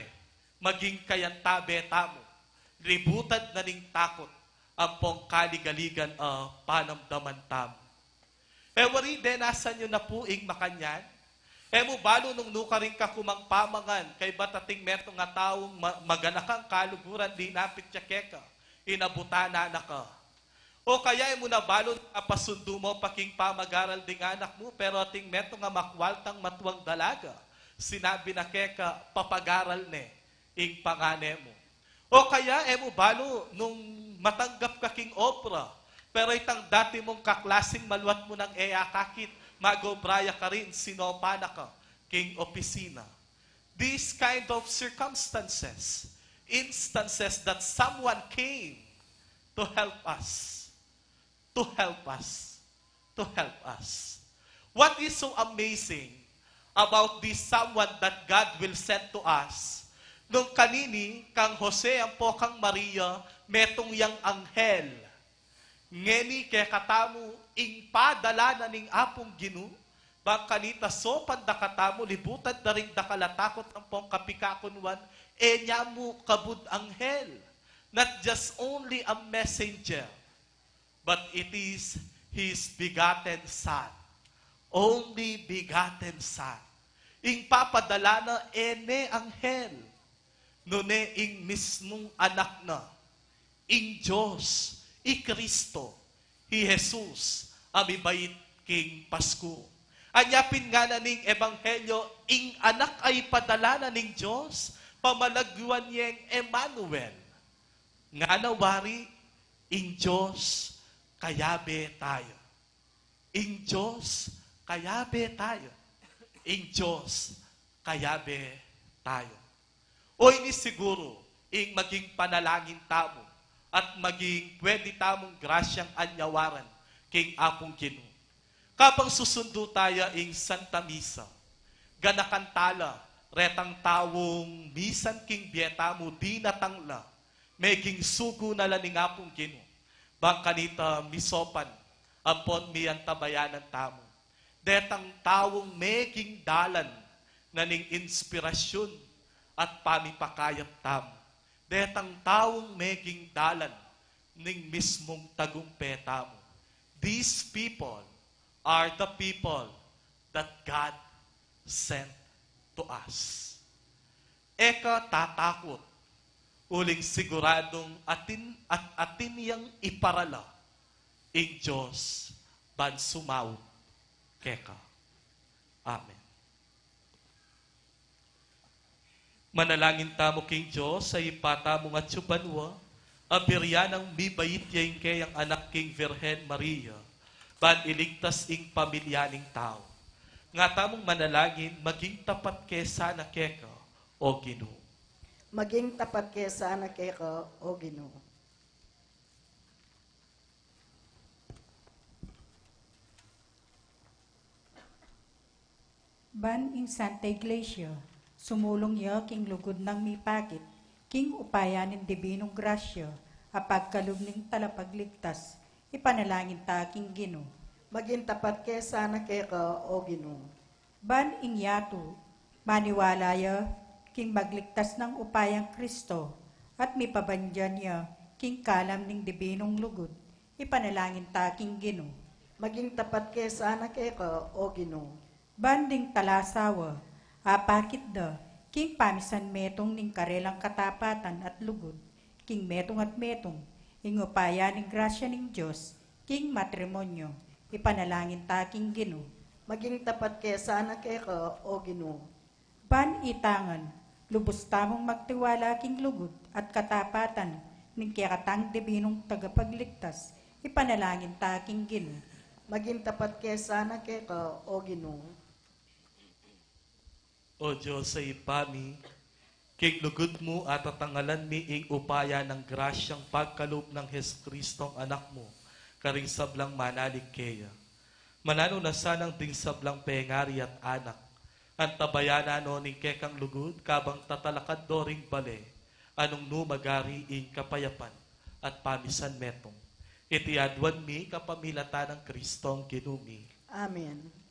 maging kayantabe tamu, libutad na ning takut ampong kaligaligan a panamdaman tamu. E wari, denasan yu na pu ing makanyan? E mu balu nung nukarin ka ku mang pamangan, kaybat ating metung a taung ma-, maganakang kaluguran linapit ya keka, inabutan na ka. O kaya e mu na balu nung apasundu mu pa king pamagaral ding anak mu, pero ating metung a makwaltang matuang dalaga, sinabi na keka, papagaral ne ing pangane mu. O kaya e mu balu nung matanggap ka king obra, pero itang dati mung kaklasing maluat mu nang e akakit, mag-obra ya karin, sinopa na ka king opisina. These kind of circumstances, instances that someone came to help us, to help us, to help us. What is so amazing about this someone that God will send to us? Nung kanini kang Jose ampo kang Maria, metung yang anghel. Ngeni kekatamu, ing padala na ning Apung Ginu, bang kanita sopan da katamu, libutad da ring dakal a takut ampong kapikakunwan, e nya mu kabud anghel. Not just only a messenger, but it is His begotten Son. Only begotten Son. Ing papadala na e ne anghel, nune ing mismung anak na, ing Dios, i Kristo, i Jesus, a mibait king Pasku. Anya pin ngana ning ebanghelyo, ing anak a ipadala na ning Dios, pamalaguan yeng Emmanuel. Ngana wari, ing Dios kayabe tayu. Ing Dios kayabe tayu. Ing Dios kayabe tayu. O ini siguru ing maging panalangin tamu at maging pwede tamung grasyang anyawaran king Apung Ginu. Kabang susundu taya ing Santa Misa, ganakan tala retang taung misan king bie tamu dinatang la, meging sugu na la ning Apung Ginu, bang kanita misopan ampon miantabayanan tamu. Detang taung meging dalan na ning inspirasyun at pamipakayap tamu. Detang taung meging dalan ning mismung tagumpe tamu. These people are the people that God sent to us. E ka tatakut, uling siguradung atin at atin yang iparala ing Dios ban sumaup keka. Amen. Manalangin tamu king Dios a Ibpa tamu ngan atsu banua, a biryan nang mibait ya ing keyang anak king Virgen Maria, ban iligtas ing pamilya ning tau. Nga tamung manalangin, maging tapat ke sana keka, O Ginu. Maging tapat ke sana keka, O Ginu. Ban ing Santa Iglesia, sumulung ya king lugud nang mipakit, king upaya ning dibinung grasya, a pagkalub ning Talapagligtas, ipanalangin ta king Ginu. Maging tapat ke sana keka, O Ginu. Ban ing yatu, maniwala ya king magligtas nang upayang Kristo, at mipabandian ya king kalam ning dibinung lugud, ipanalangin ta king Ginu. Maging tapat ke sana keka, O Ginu. Ban ding talasawa, apakit da king pamisan metung ning karelang katapatan at lugud, king metung at metung, ing upaya ning grasya ning Dios, king matrimonyo, ipanalangin ta king Ginu. Maging tapat ke sana keka, O Ginu. Ban itangan, lubus tamung magtiwala king lugud at katapatan ning kekatang dibinung tagapagligtas, ipanalangin ta king Ginu. Maging tapat ke sana keka, O Ginu. O Dios a Ibpa mi, king lugud mu atatangalan mi ing upaya nang grasyang pagkalub nang Jesucristong Anak mu, karing sablang manalig keya. Mananu na sanang ding sablang pengari at anak, antabayanan no ning kekang lugud kabang tatalakad do ring bale, a nung nu magari ing kapayapan at pamisan metung. Iti aduan mi kapamilatan nang Kristong Ginu mi. Amen.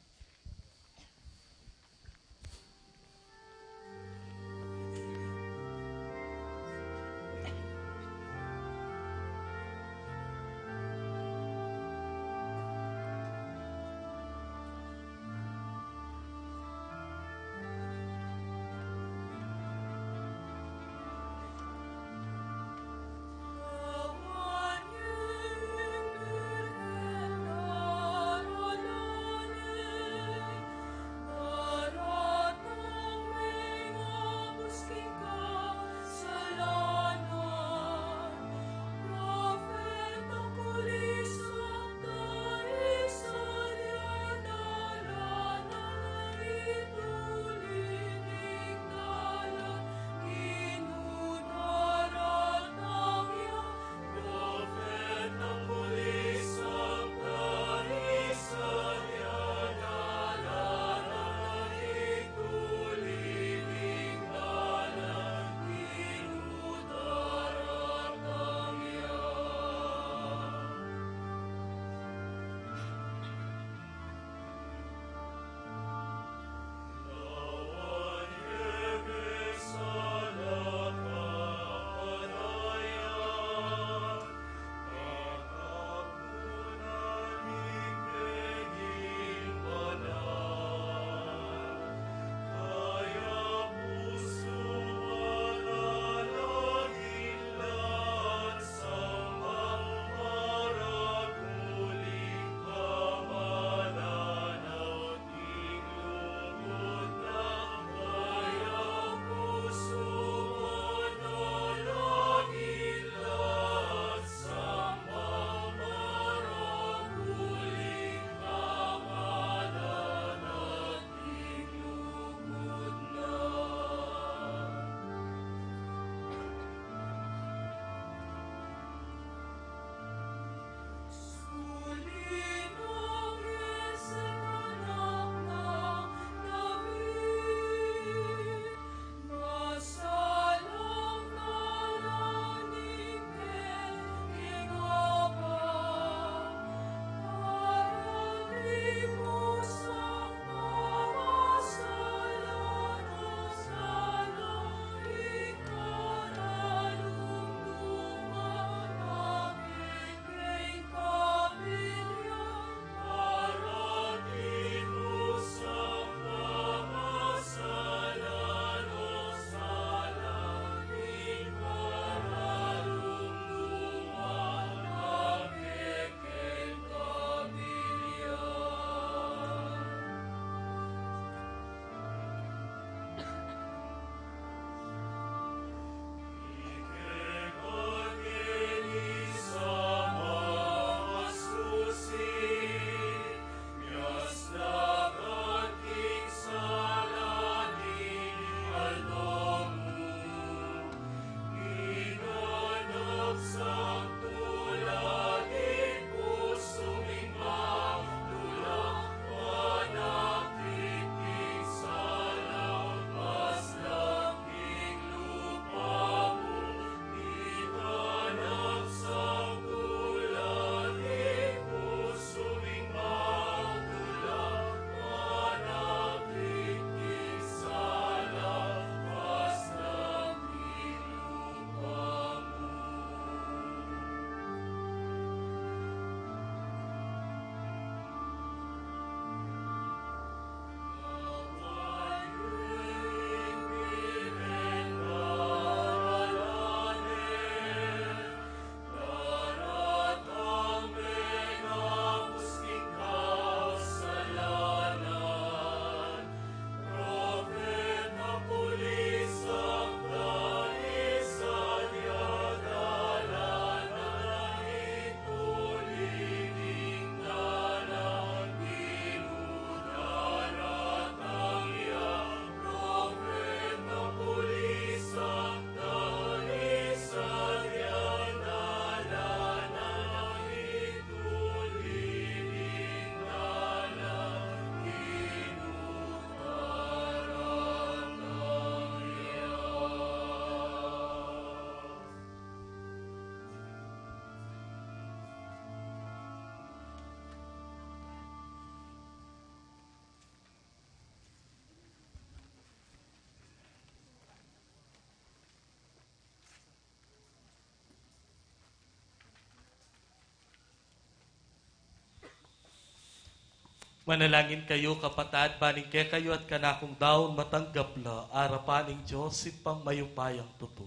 Manalangin kayu, kapatad, ban ing kekayu at kanakung daun matanggap la arapan ning Dios Ibpang mayupayang tutu.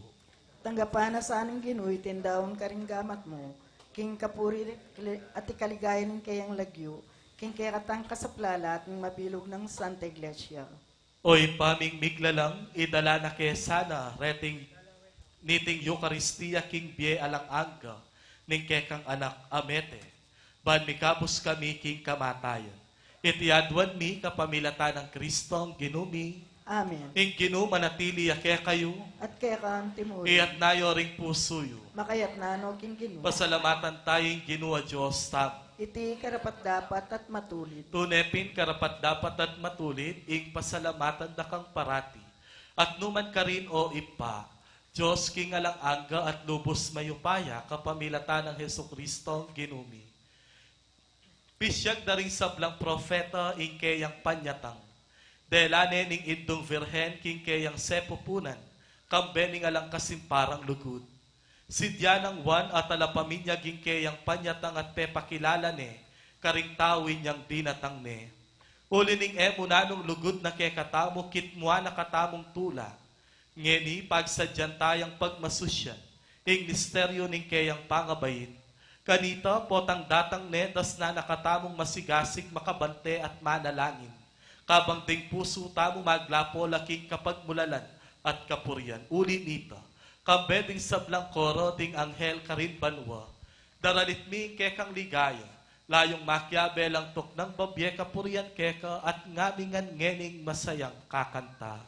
Tanggapan na sa ning Ginu iting daun karing gamat mu, king kapurian at ikaligaya ning keyang lagyu, king kekatang kasaplalan at ning mabilug nang Santa Iglesia. O Ibpa ming miglalang, idala na ke sana reting niting Eukaristia king bie alang angga ning kekang Anak a mete, ban mikabus kami king kamatayan. Iti aduan mi kapamilatan nang Kristong Ginu mi. Amen. Ing Ginu manatili ya kekayu. At keka antimurin. Iyatas yu ring pusu yu. Makayatas no king Ginu. Pasalamatan taya ing Ginu a Dios tamu. Iti karapat-dapat at matulid. Tune pin karapat-dapat at matulid ing pasalamatan da kang parati at nukarin man, O Ibpa, Dios king alang angga at lubus mayupaya, kapamilatan nang Jesucristong Ginu mi. Pisiag da ring sablang propeta ing keyang panyatang. Dela ne ning Indung Virgen king keyang sepupunan, kambe ning alang kasimparang lugud. Sidya nang Juan a talapaminyag ing keyang panyatang at pepakilala ne karing tau inyang dinatang ne. Uli ning e mu nanung lugud na kekatamu, kitmuan na katamung tula. Ngeni pagsadyan tayang pagmasusyan ing misteryu ning keyang pangabait. Kanita potang datang ne, dasnan na katamung masigasig, makabante at manalangin, kabang ding pusu tamu maglapo la king kapagmulalan at kapurian. Uli nita, kambe ding sablang koro ding anghel karin banua, daralit mi ing kekang ligaya, layung makiabe lang tuknang babie kapurian keka at ngamingan ngening masayang kakanta.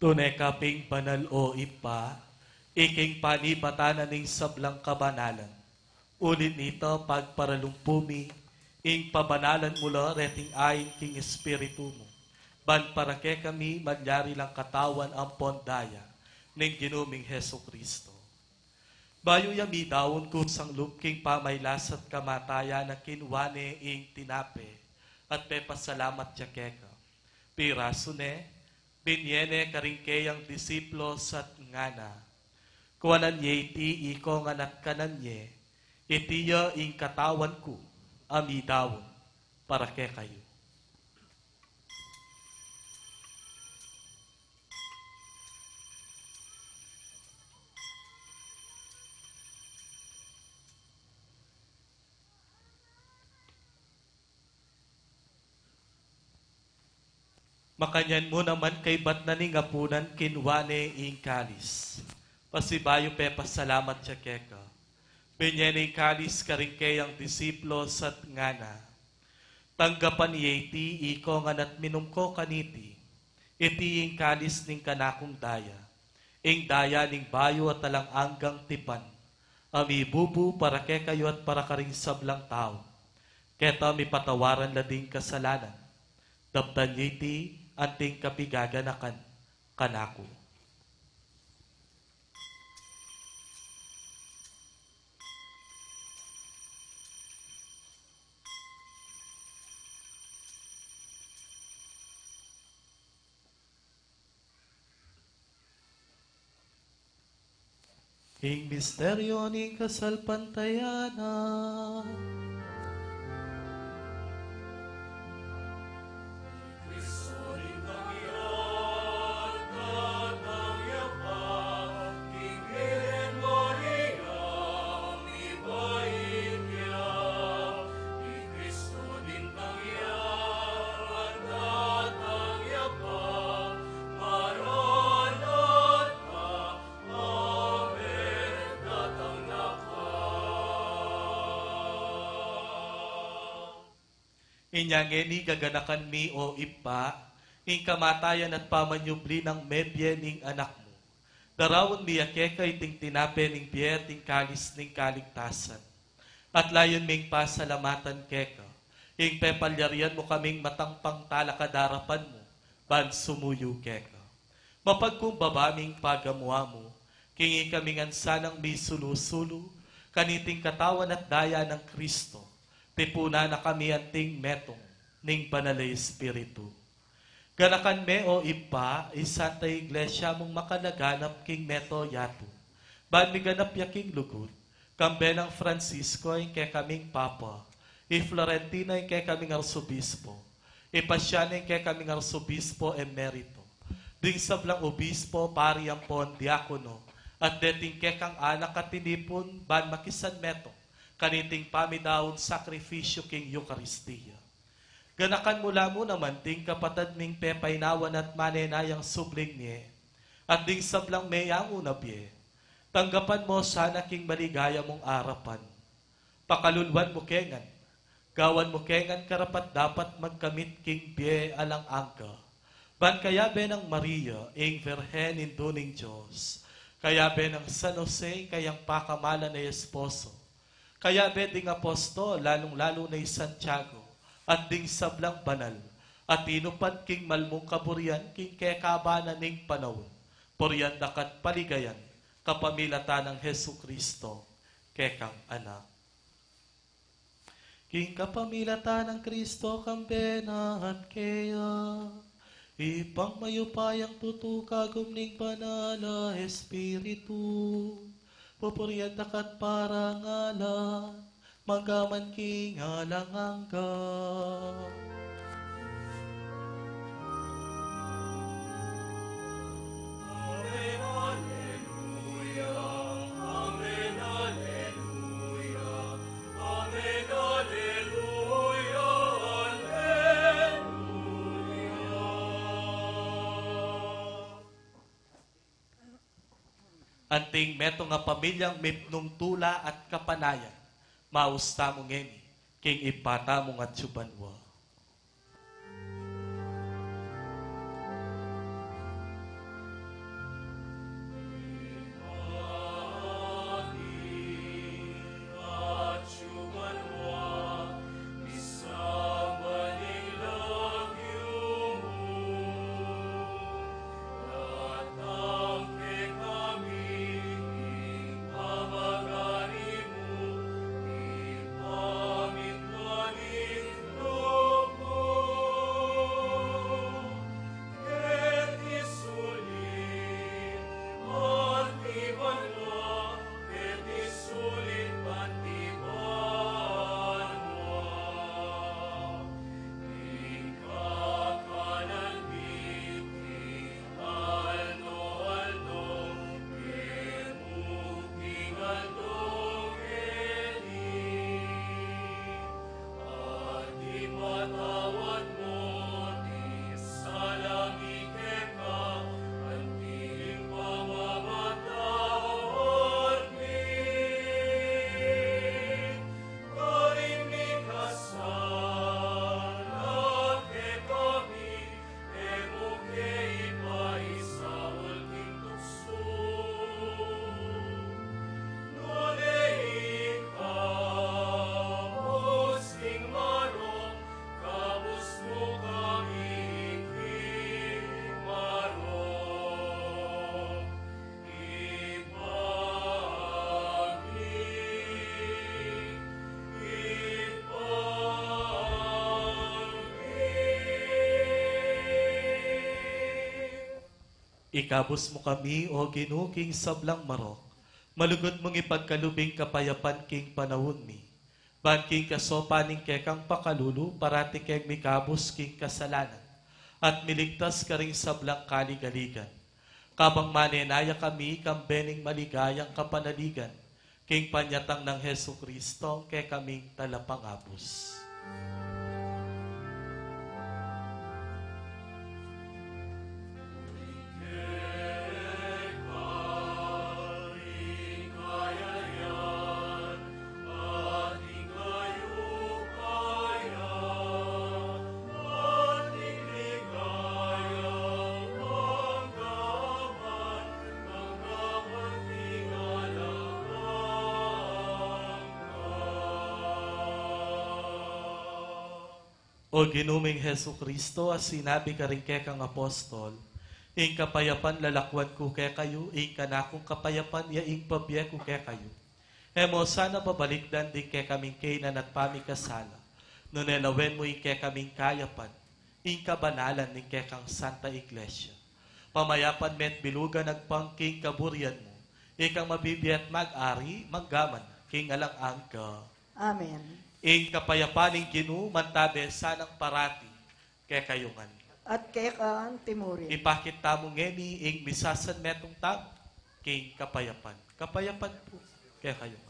Tune ka pin banal, o Ibpa, iking panibatan na ning sablang kabanalan. Uli nita, pagparalumpu mi ing pabanalan mu la reting ain king Espiritu mu, ban para kekami malyari lang katawan ampon daya ning Ginu ming Jesucristo. Bayu ya midaun kusang lub king pamagkasakit at kamatayan na, kinua ne ing tinape at pepasalamat ya keka. Pirasu ne, binie ne karing keyang disipulus at ngana: Kuanan ye iti ikongan at kanan ye, iti ya ing katawan ku a midaun para kekayu. Makanyan mu naman kaybat na ning apunan, kinua ne ing kalis. Pasibayu pepasalamat ya keka, binye ne ing kalis karing keyang disipulus at ngana: Tanggapan ye iti ikongan at minum ko kaniti, iti ing kalis ning kanakung daya, ing daya ning bayu at alang anggang tipan, a mibubu para kekayu at para karing sablang tau, keta mipatawaran la ding kasalanan. Daptan ye iti anting kapigaganakan kanaku. Ing misteryu ning kasalpantayanan. Inya ngeni gaganakan mi, o Ibpa, ing kamatayan at pamanyubli nang mebie ning Anak mu. Daraun mi ya keka iting tinape ning bie at ing kalis ning kaligtasan. At layun ming pasalamatan keka ing pepalyarian mu kaming matangpang talakad arapan mu ban sumuyu keka. Mapagkumbaba ming pagamu-amu king ikami ngan sanang misulu-sulu kaniting katawan at daya nang Kristo, tipunan na kami anting metung ning Banal a Espiritu. Ganakan me, o Ibpa, ing Santa Iglesia mung makalaganap king meto yatu, ban miganap ya king lugud, kambe nang Francisco ing kekaming Papa, i Florentino ing kekaming Arsobispo, i Pasiano ing kekaming Arsobispo Emerito, ding sablang obispo, pari ampon diakono, at deting kekang anak a tinipun ban makisanmetung kaniting pamidaun sakrifisyu king Eukaristia. Ganakan mu la mu naman ding kapatad ming pepainawan at manenayang subling mie, at ding sablang meyangu na bie. Tanggapan mu sana king maligaya mung arapan. Pakaluluan mu ke ngan, gawan mu ke ngan karapat-dapat magkamit king bie alang angga, ban kayabe nang Maria, ing Virgen, Indu ning Dios, kayabe nang San Jose, ing kayang pakamalan a esposo, kayabe ding apostol, lalung-lalu na i Santiago, at ding sablang banal a tinupad king malmung kaburian king kekaban na ning panaun, purian da ka at paligayan kapamilatan nang Jesucristo, kekang Anak. King kapamilatan nang Kristo, kambe na at keya, Ibpang mayupayang tutu, kagum ning Banal a Espiritu, pupurian da ka at parangalan, mangga man king alang angga. Anting metung a pamilyang mipnung tula at kapanayan, maus tamu ngeni king Ibpa tamung atsu banua. Ikabus mu kami, O Ginu, king sablang marok. Malugud mung ipagkalub ing kapayapan king panaun mi. Ban king kasaupan ning kekang pakalulu, parati keng mikabus king kasalanan, at miligtas karing sablang kaligaligan. Kabang manenaya kami kambe ning maligayang kapanaligan, king panyatang nang Jesucristo, kekaming talapangabus. O Ginu ming Jesucristo, a sinabi karing kekang apostol, ing kapayapan lalakwan ku kekayu, ing kanakung kapayapan ya ing pabie ku kekayu. E mu sana babalikdan ding kekaming kainan at pamikasala, nune lawen mu ing kekaming kayapan, ing kabanalan ning kekang Santa Iglesia. Pamayapan me't bilugan agpang king kaburian mu, ikang mabibie at mag-ari, mangga man king alang angga. Amen. Ing kapayapan ning Ginu mantabe sanang parati kekayu ngan. At keka anti mu rin. Ipakit tamu ngeni ing misasanmetung tamu king kapayapan. Kapayapan pu kekayu ngan.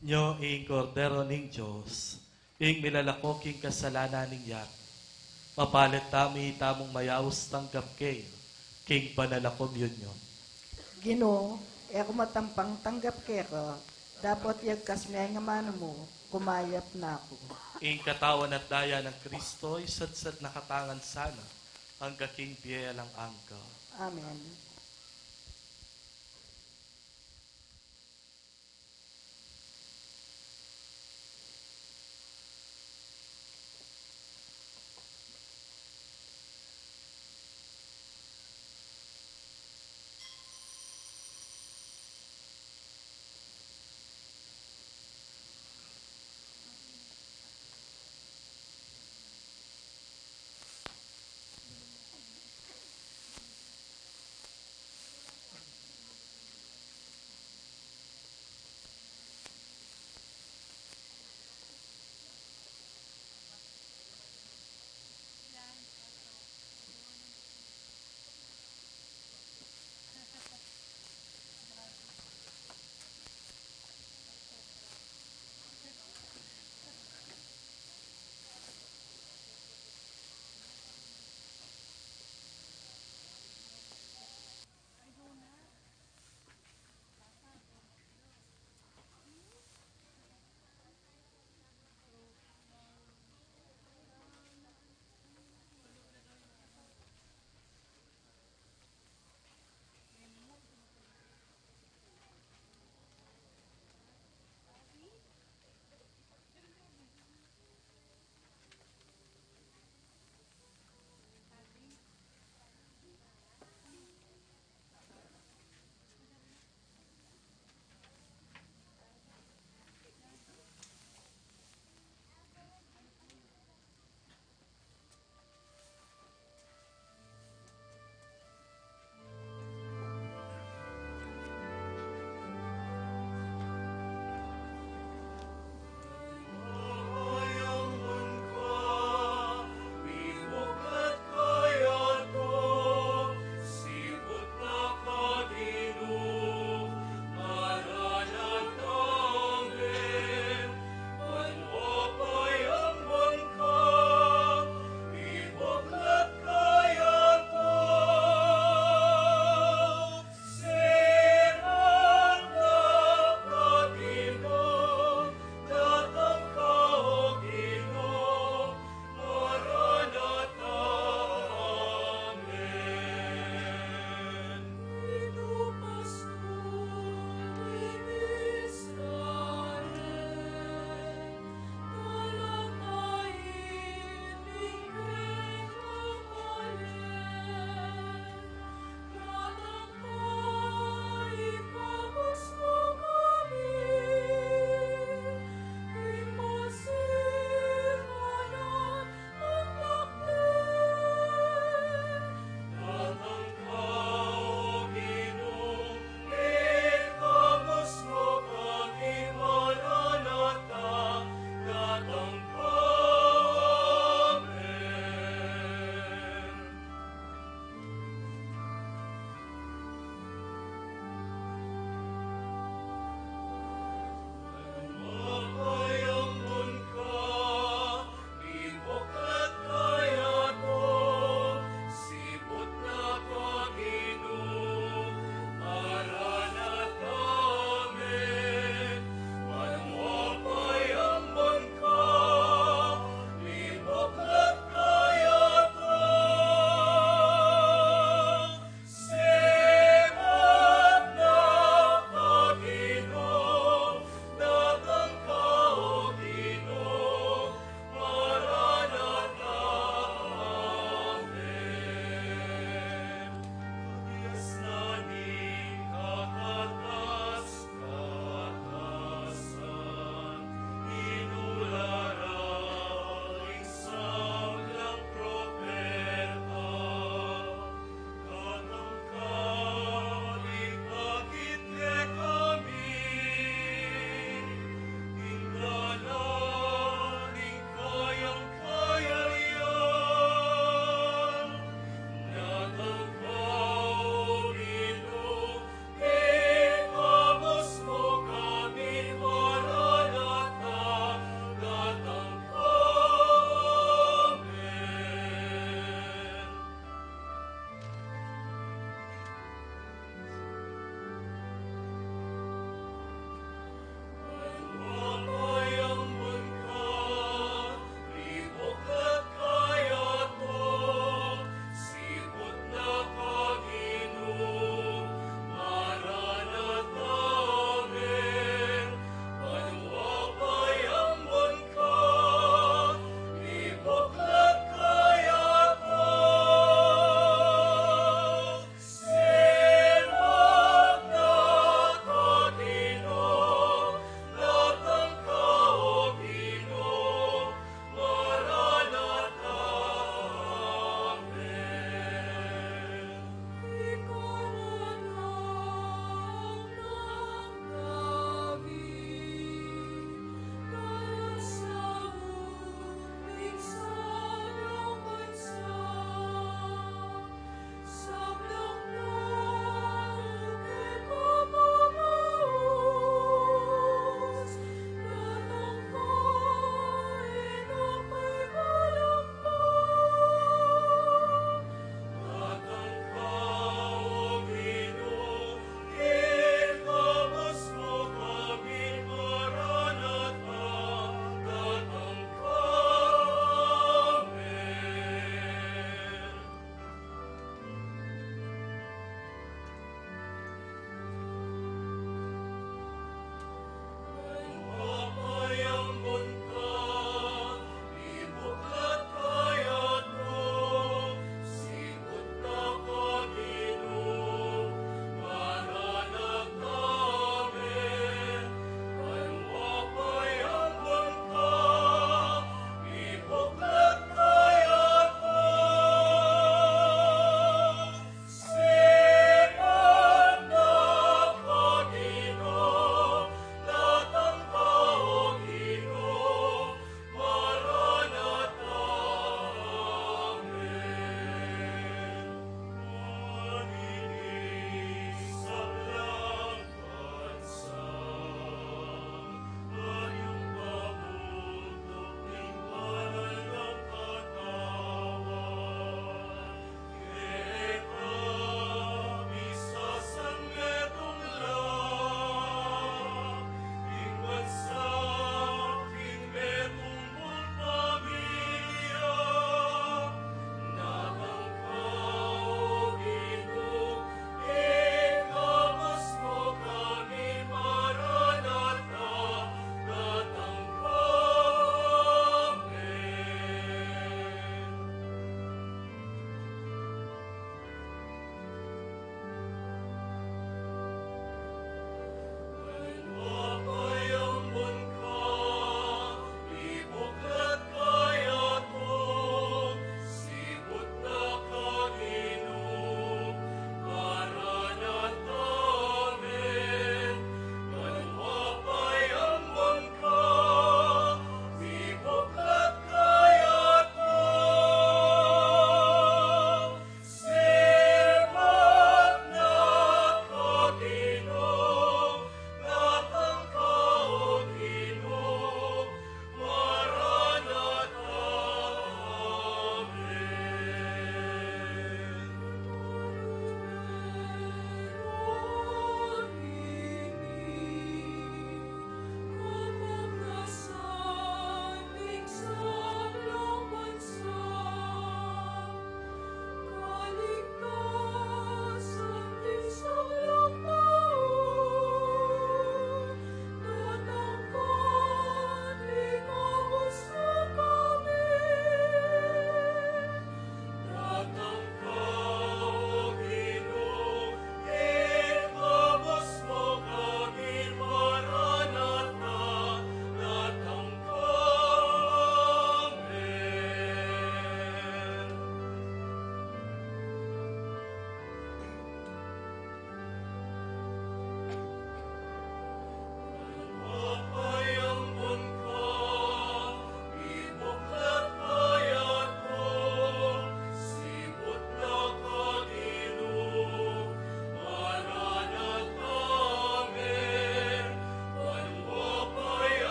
Nyo ing Kordero ning Dios, ing milalako king kasalanan ning yatu. Mapalad tamu, itamung mayaus tanggap kaya king banal a komunyon. Ginu, e ku matampang tanggap keka, dapot yagkas me ing amanu mu, kumayap na ku. Ing katawan at daya nang Kristo, isatsat na katamu ngan sana, angga king bie alang angga. Amen.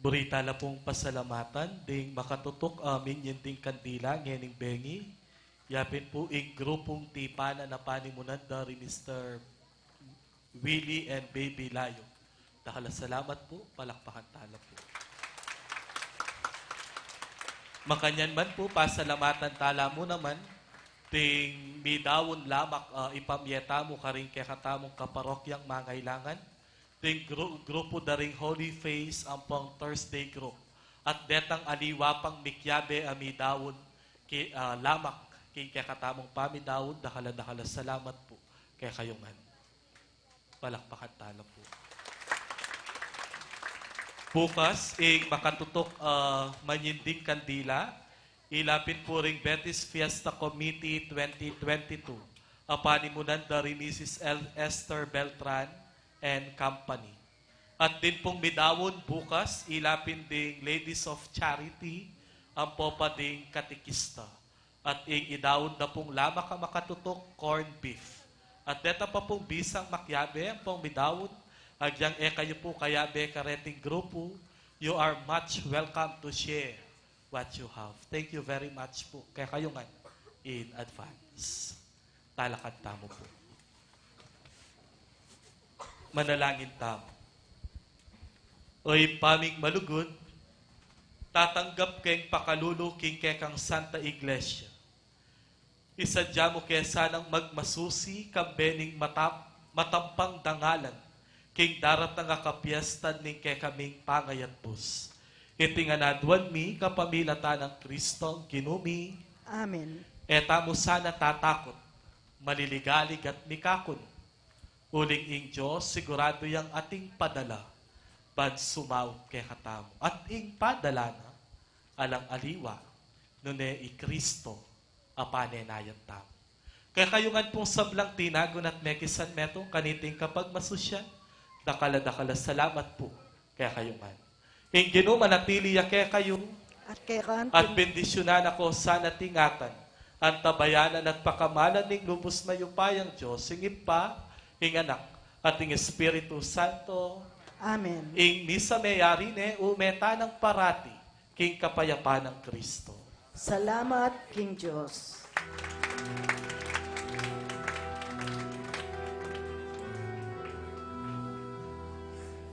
Buri tala pung pasalamatan ding makatutuk a minyinding kandila ngening bengi. Ya pin pu ing grupung tipanan a panimunan da ri Mister Willie and Baby Layo. Dakal a salamat pu, palakpakan tala pu. Makanyan man pu, pasalamatan tala mu naman ding midaun lamak a ipamie tamu karing kekatamung kaparokyang mangailangan, ding gru-, grupu da ring Holy Face ampong Thursday group, at detang aliwa pang mikiabe a midaun ki, ah, lamak king kekatamung pamidaun. Dakal a dakal a salamat pu kekayu ngan. Palakpakan tala pu. Bukas, ing makatutuk a manyinding kandila, ila pin pu ring Betis Fiesta Committee twenty twenty-two, a panimunan da ri Missus El-, Esther Beltran and Company. At din pung midaun bukas, ila pin ding Ladies of Charity, ampo pa ding katekista. At ing idaun da pung lamak a makatutuk, corned beef. At deta pa pung bisang makiabe ampong midaun, agyang e kayu pu kayabe kareting grupu, you are much welcome to share what you have. Thank you very much pu kekayu ngan in advance. Talakad tamu pu. Manalangin tamu. O Ibpa ming malugud, tatanggap keng pakalulu king kekang Santa Iglesia. Isadya mu ke sanang magmasusi kambe ning matap-, matampang dangalan king daratang a kapiestan ning kekaming pangayatbus. Iti ngan aduan mi kapamilatan nang Kristong Ginu mi. Amen. E tamu sana tatakut, maliligalig at mikakun. Uling ing Dios siguradu yang ating padala ban sumaup kekatamu. At ing padala na alang aliwa nune i Kristo a panenayan tamu. Kekayu ngan pung sablang tinagun at mekisan metung kaniting kapagmasusyan, dakal a dakal a salamat pu kekayu ngan. Ing Ginu manatili ya kekayu. At keka naman. At bendisyunan na ko sana at ingatan, antabayanan at pakamalan ning lubus mayupayang Dios, ing Ibpa, ing Anak, at ing Espiritu Santo. Amen. Ing misa meyari ne, ume tanang parati king kapayapan nang Kristo. Salamat king Dios.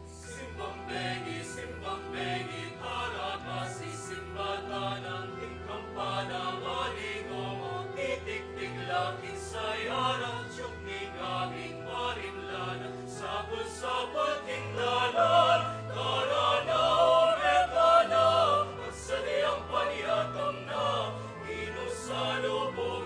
Simbang bengi, simbang bengi, tara, kasi simbatan ang tingkampana, maligo mo, titiktik laki sa yarang tiyuk ni kaming marinlana, sapul-sapul king lalan, tara na, meta na, magsadyang panyatang na, Ginu sa lubong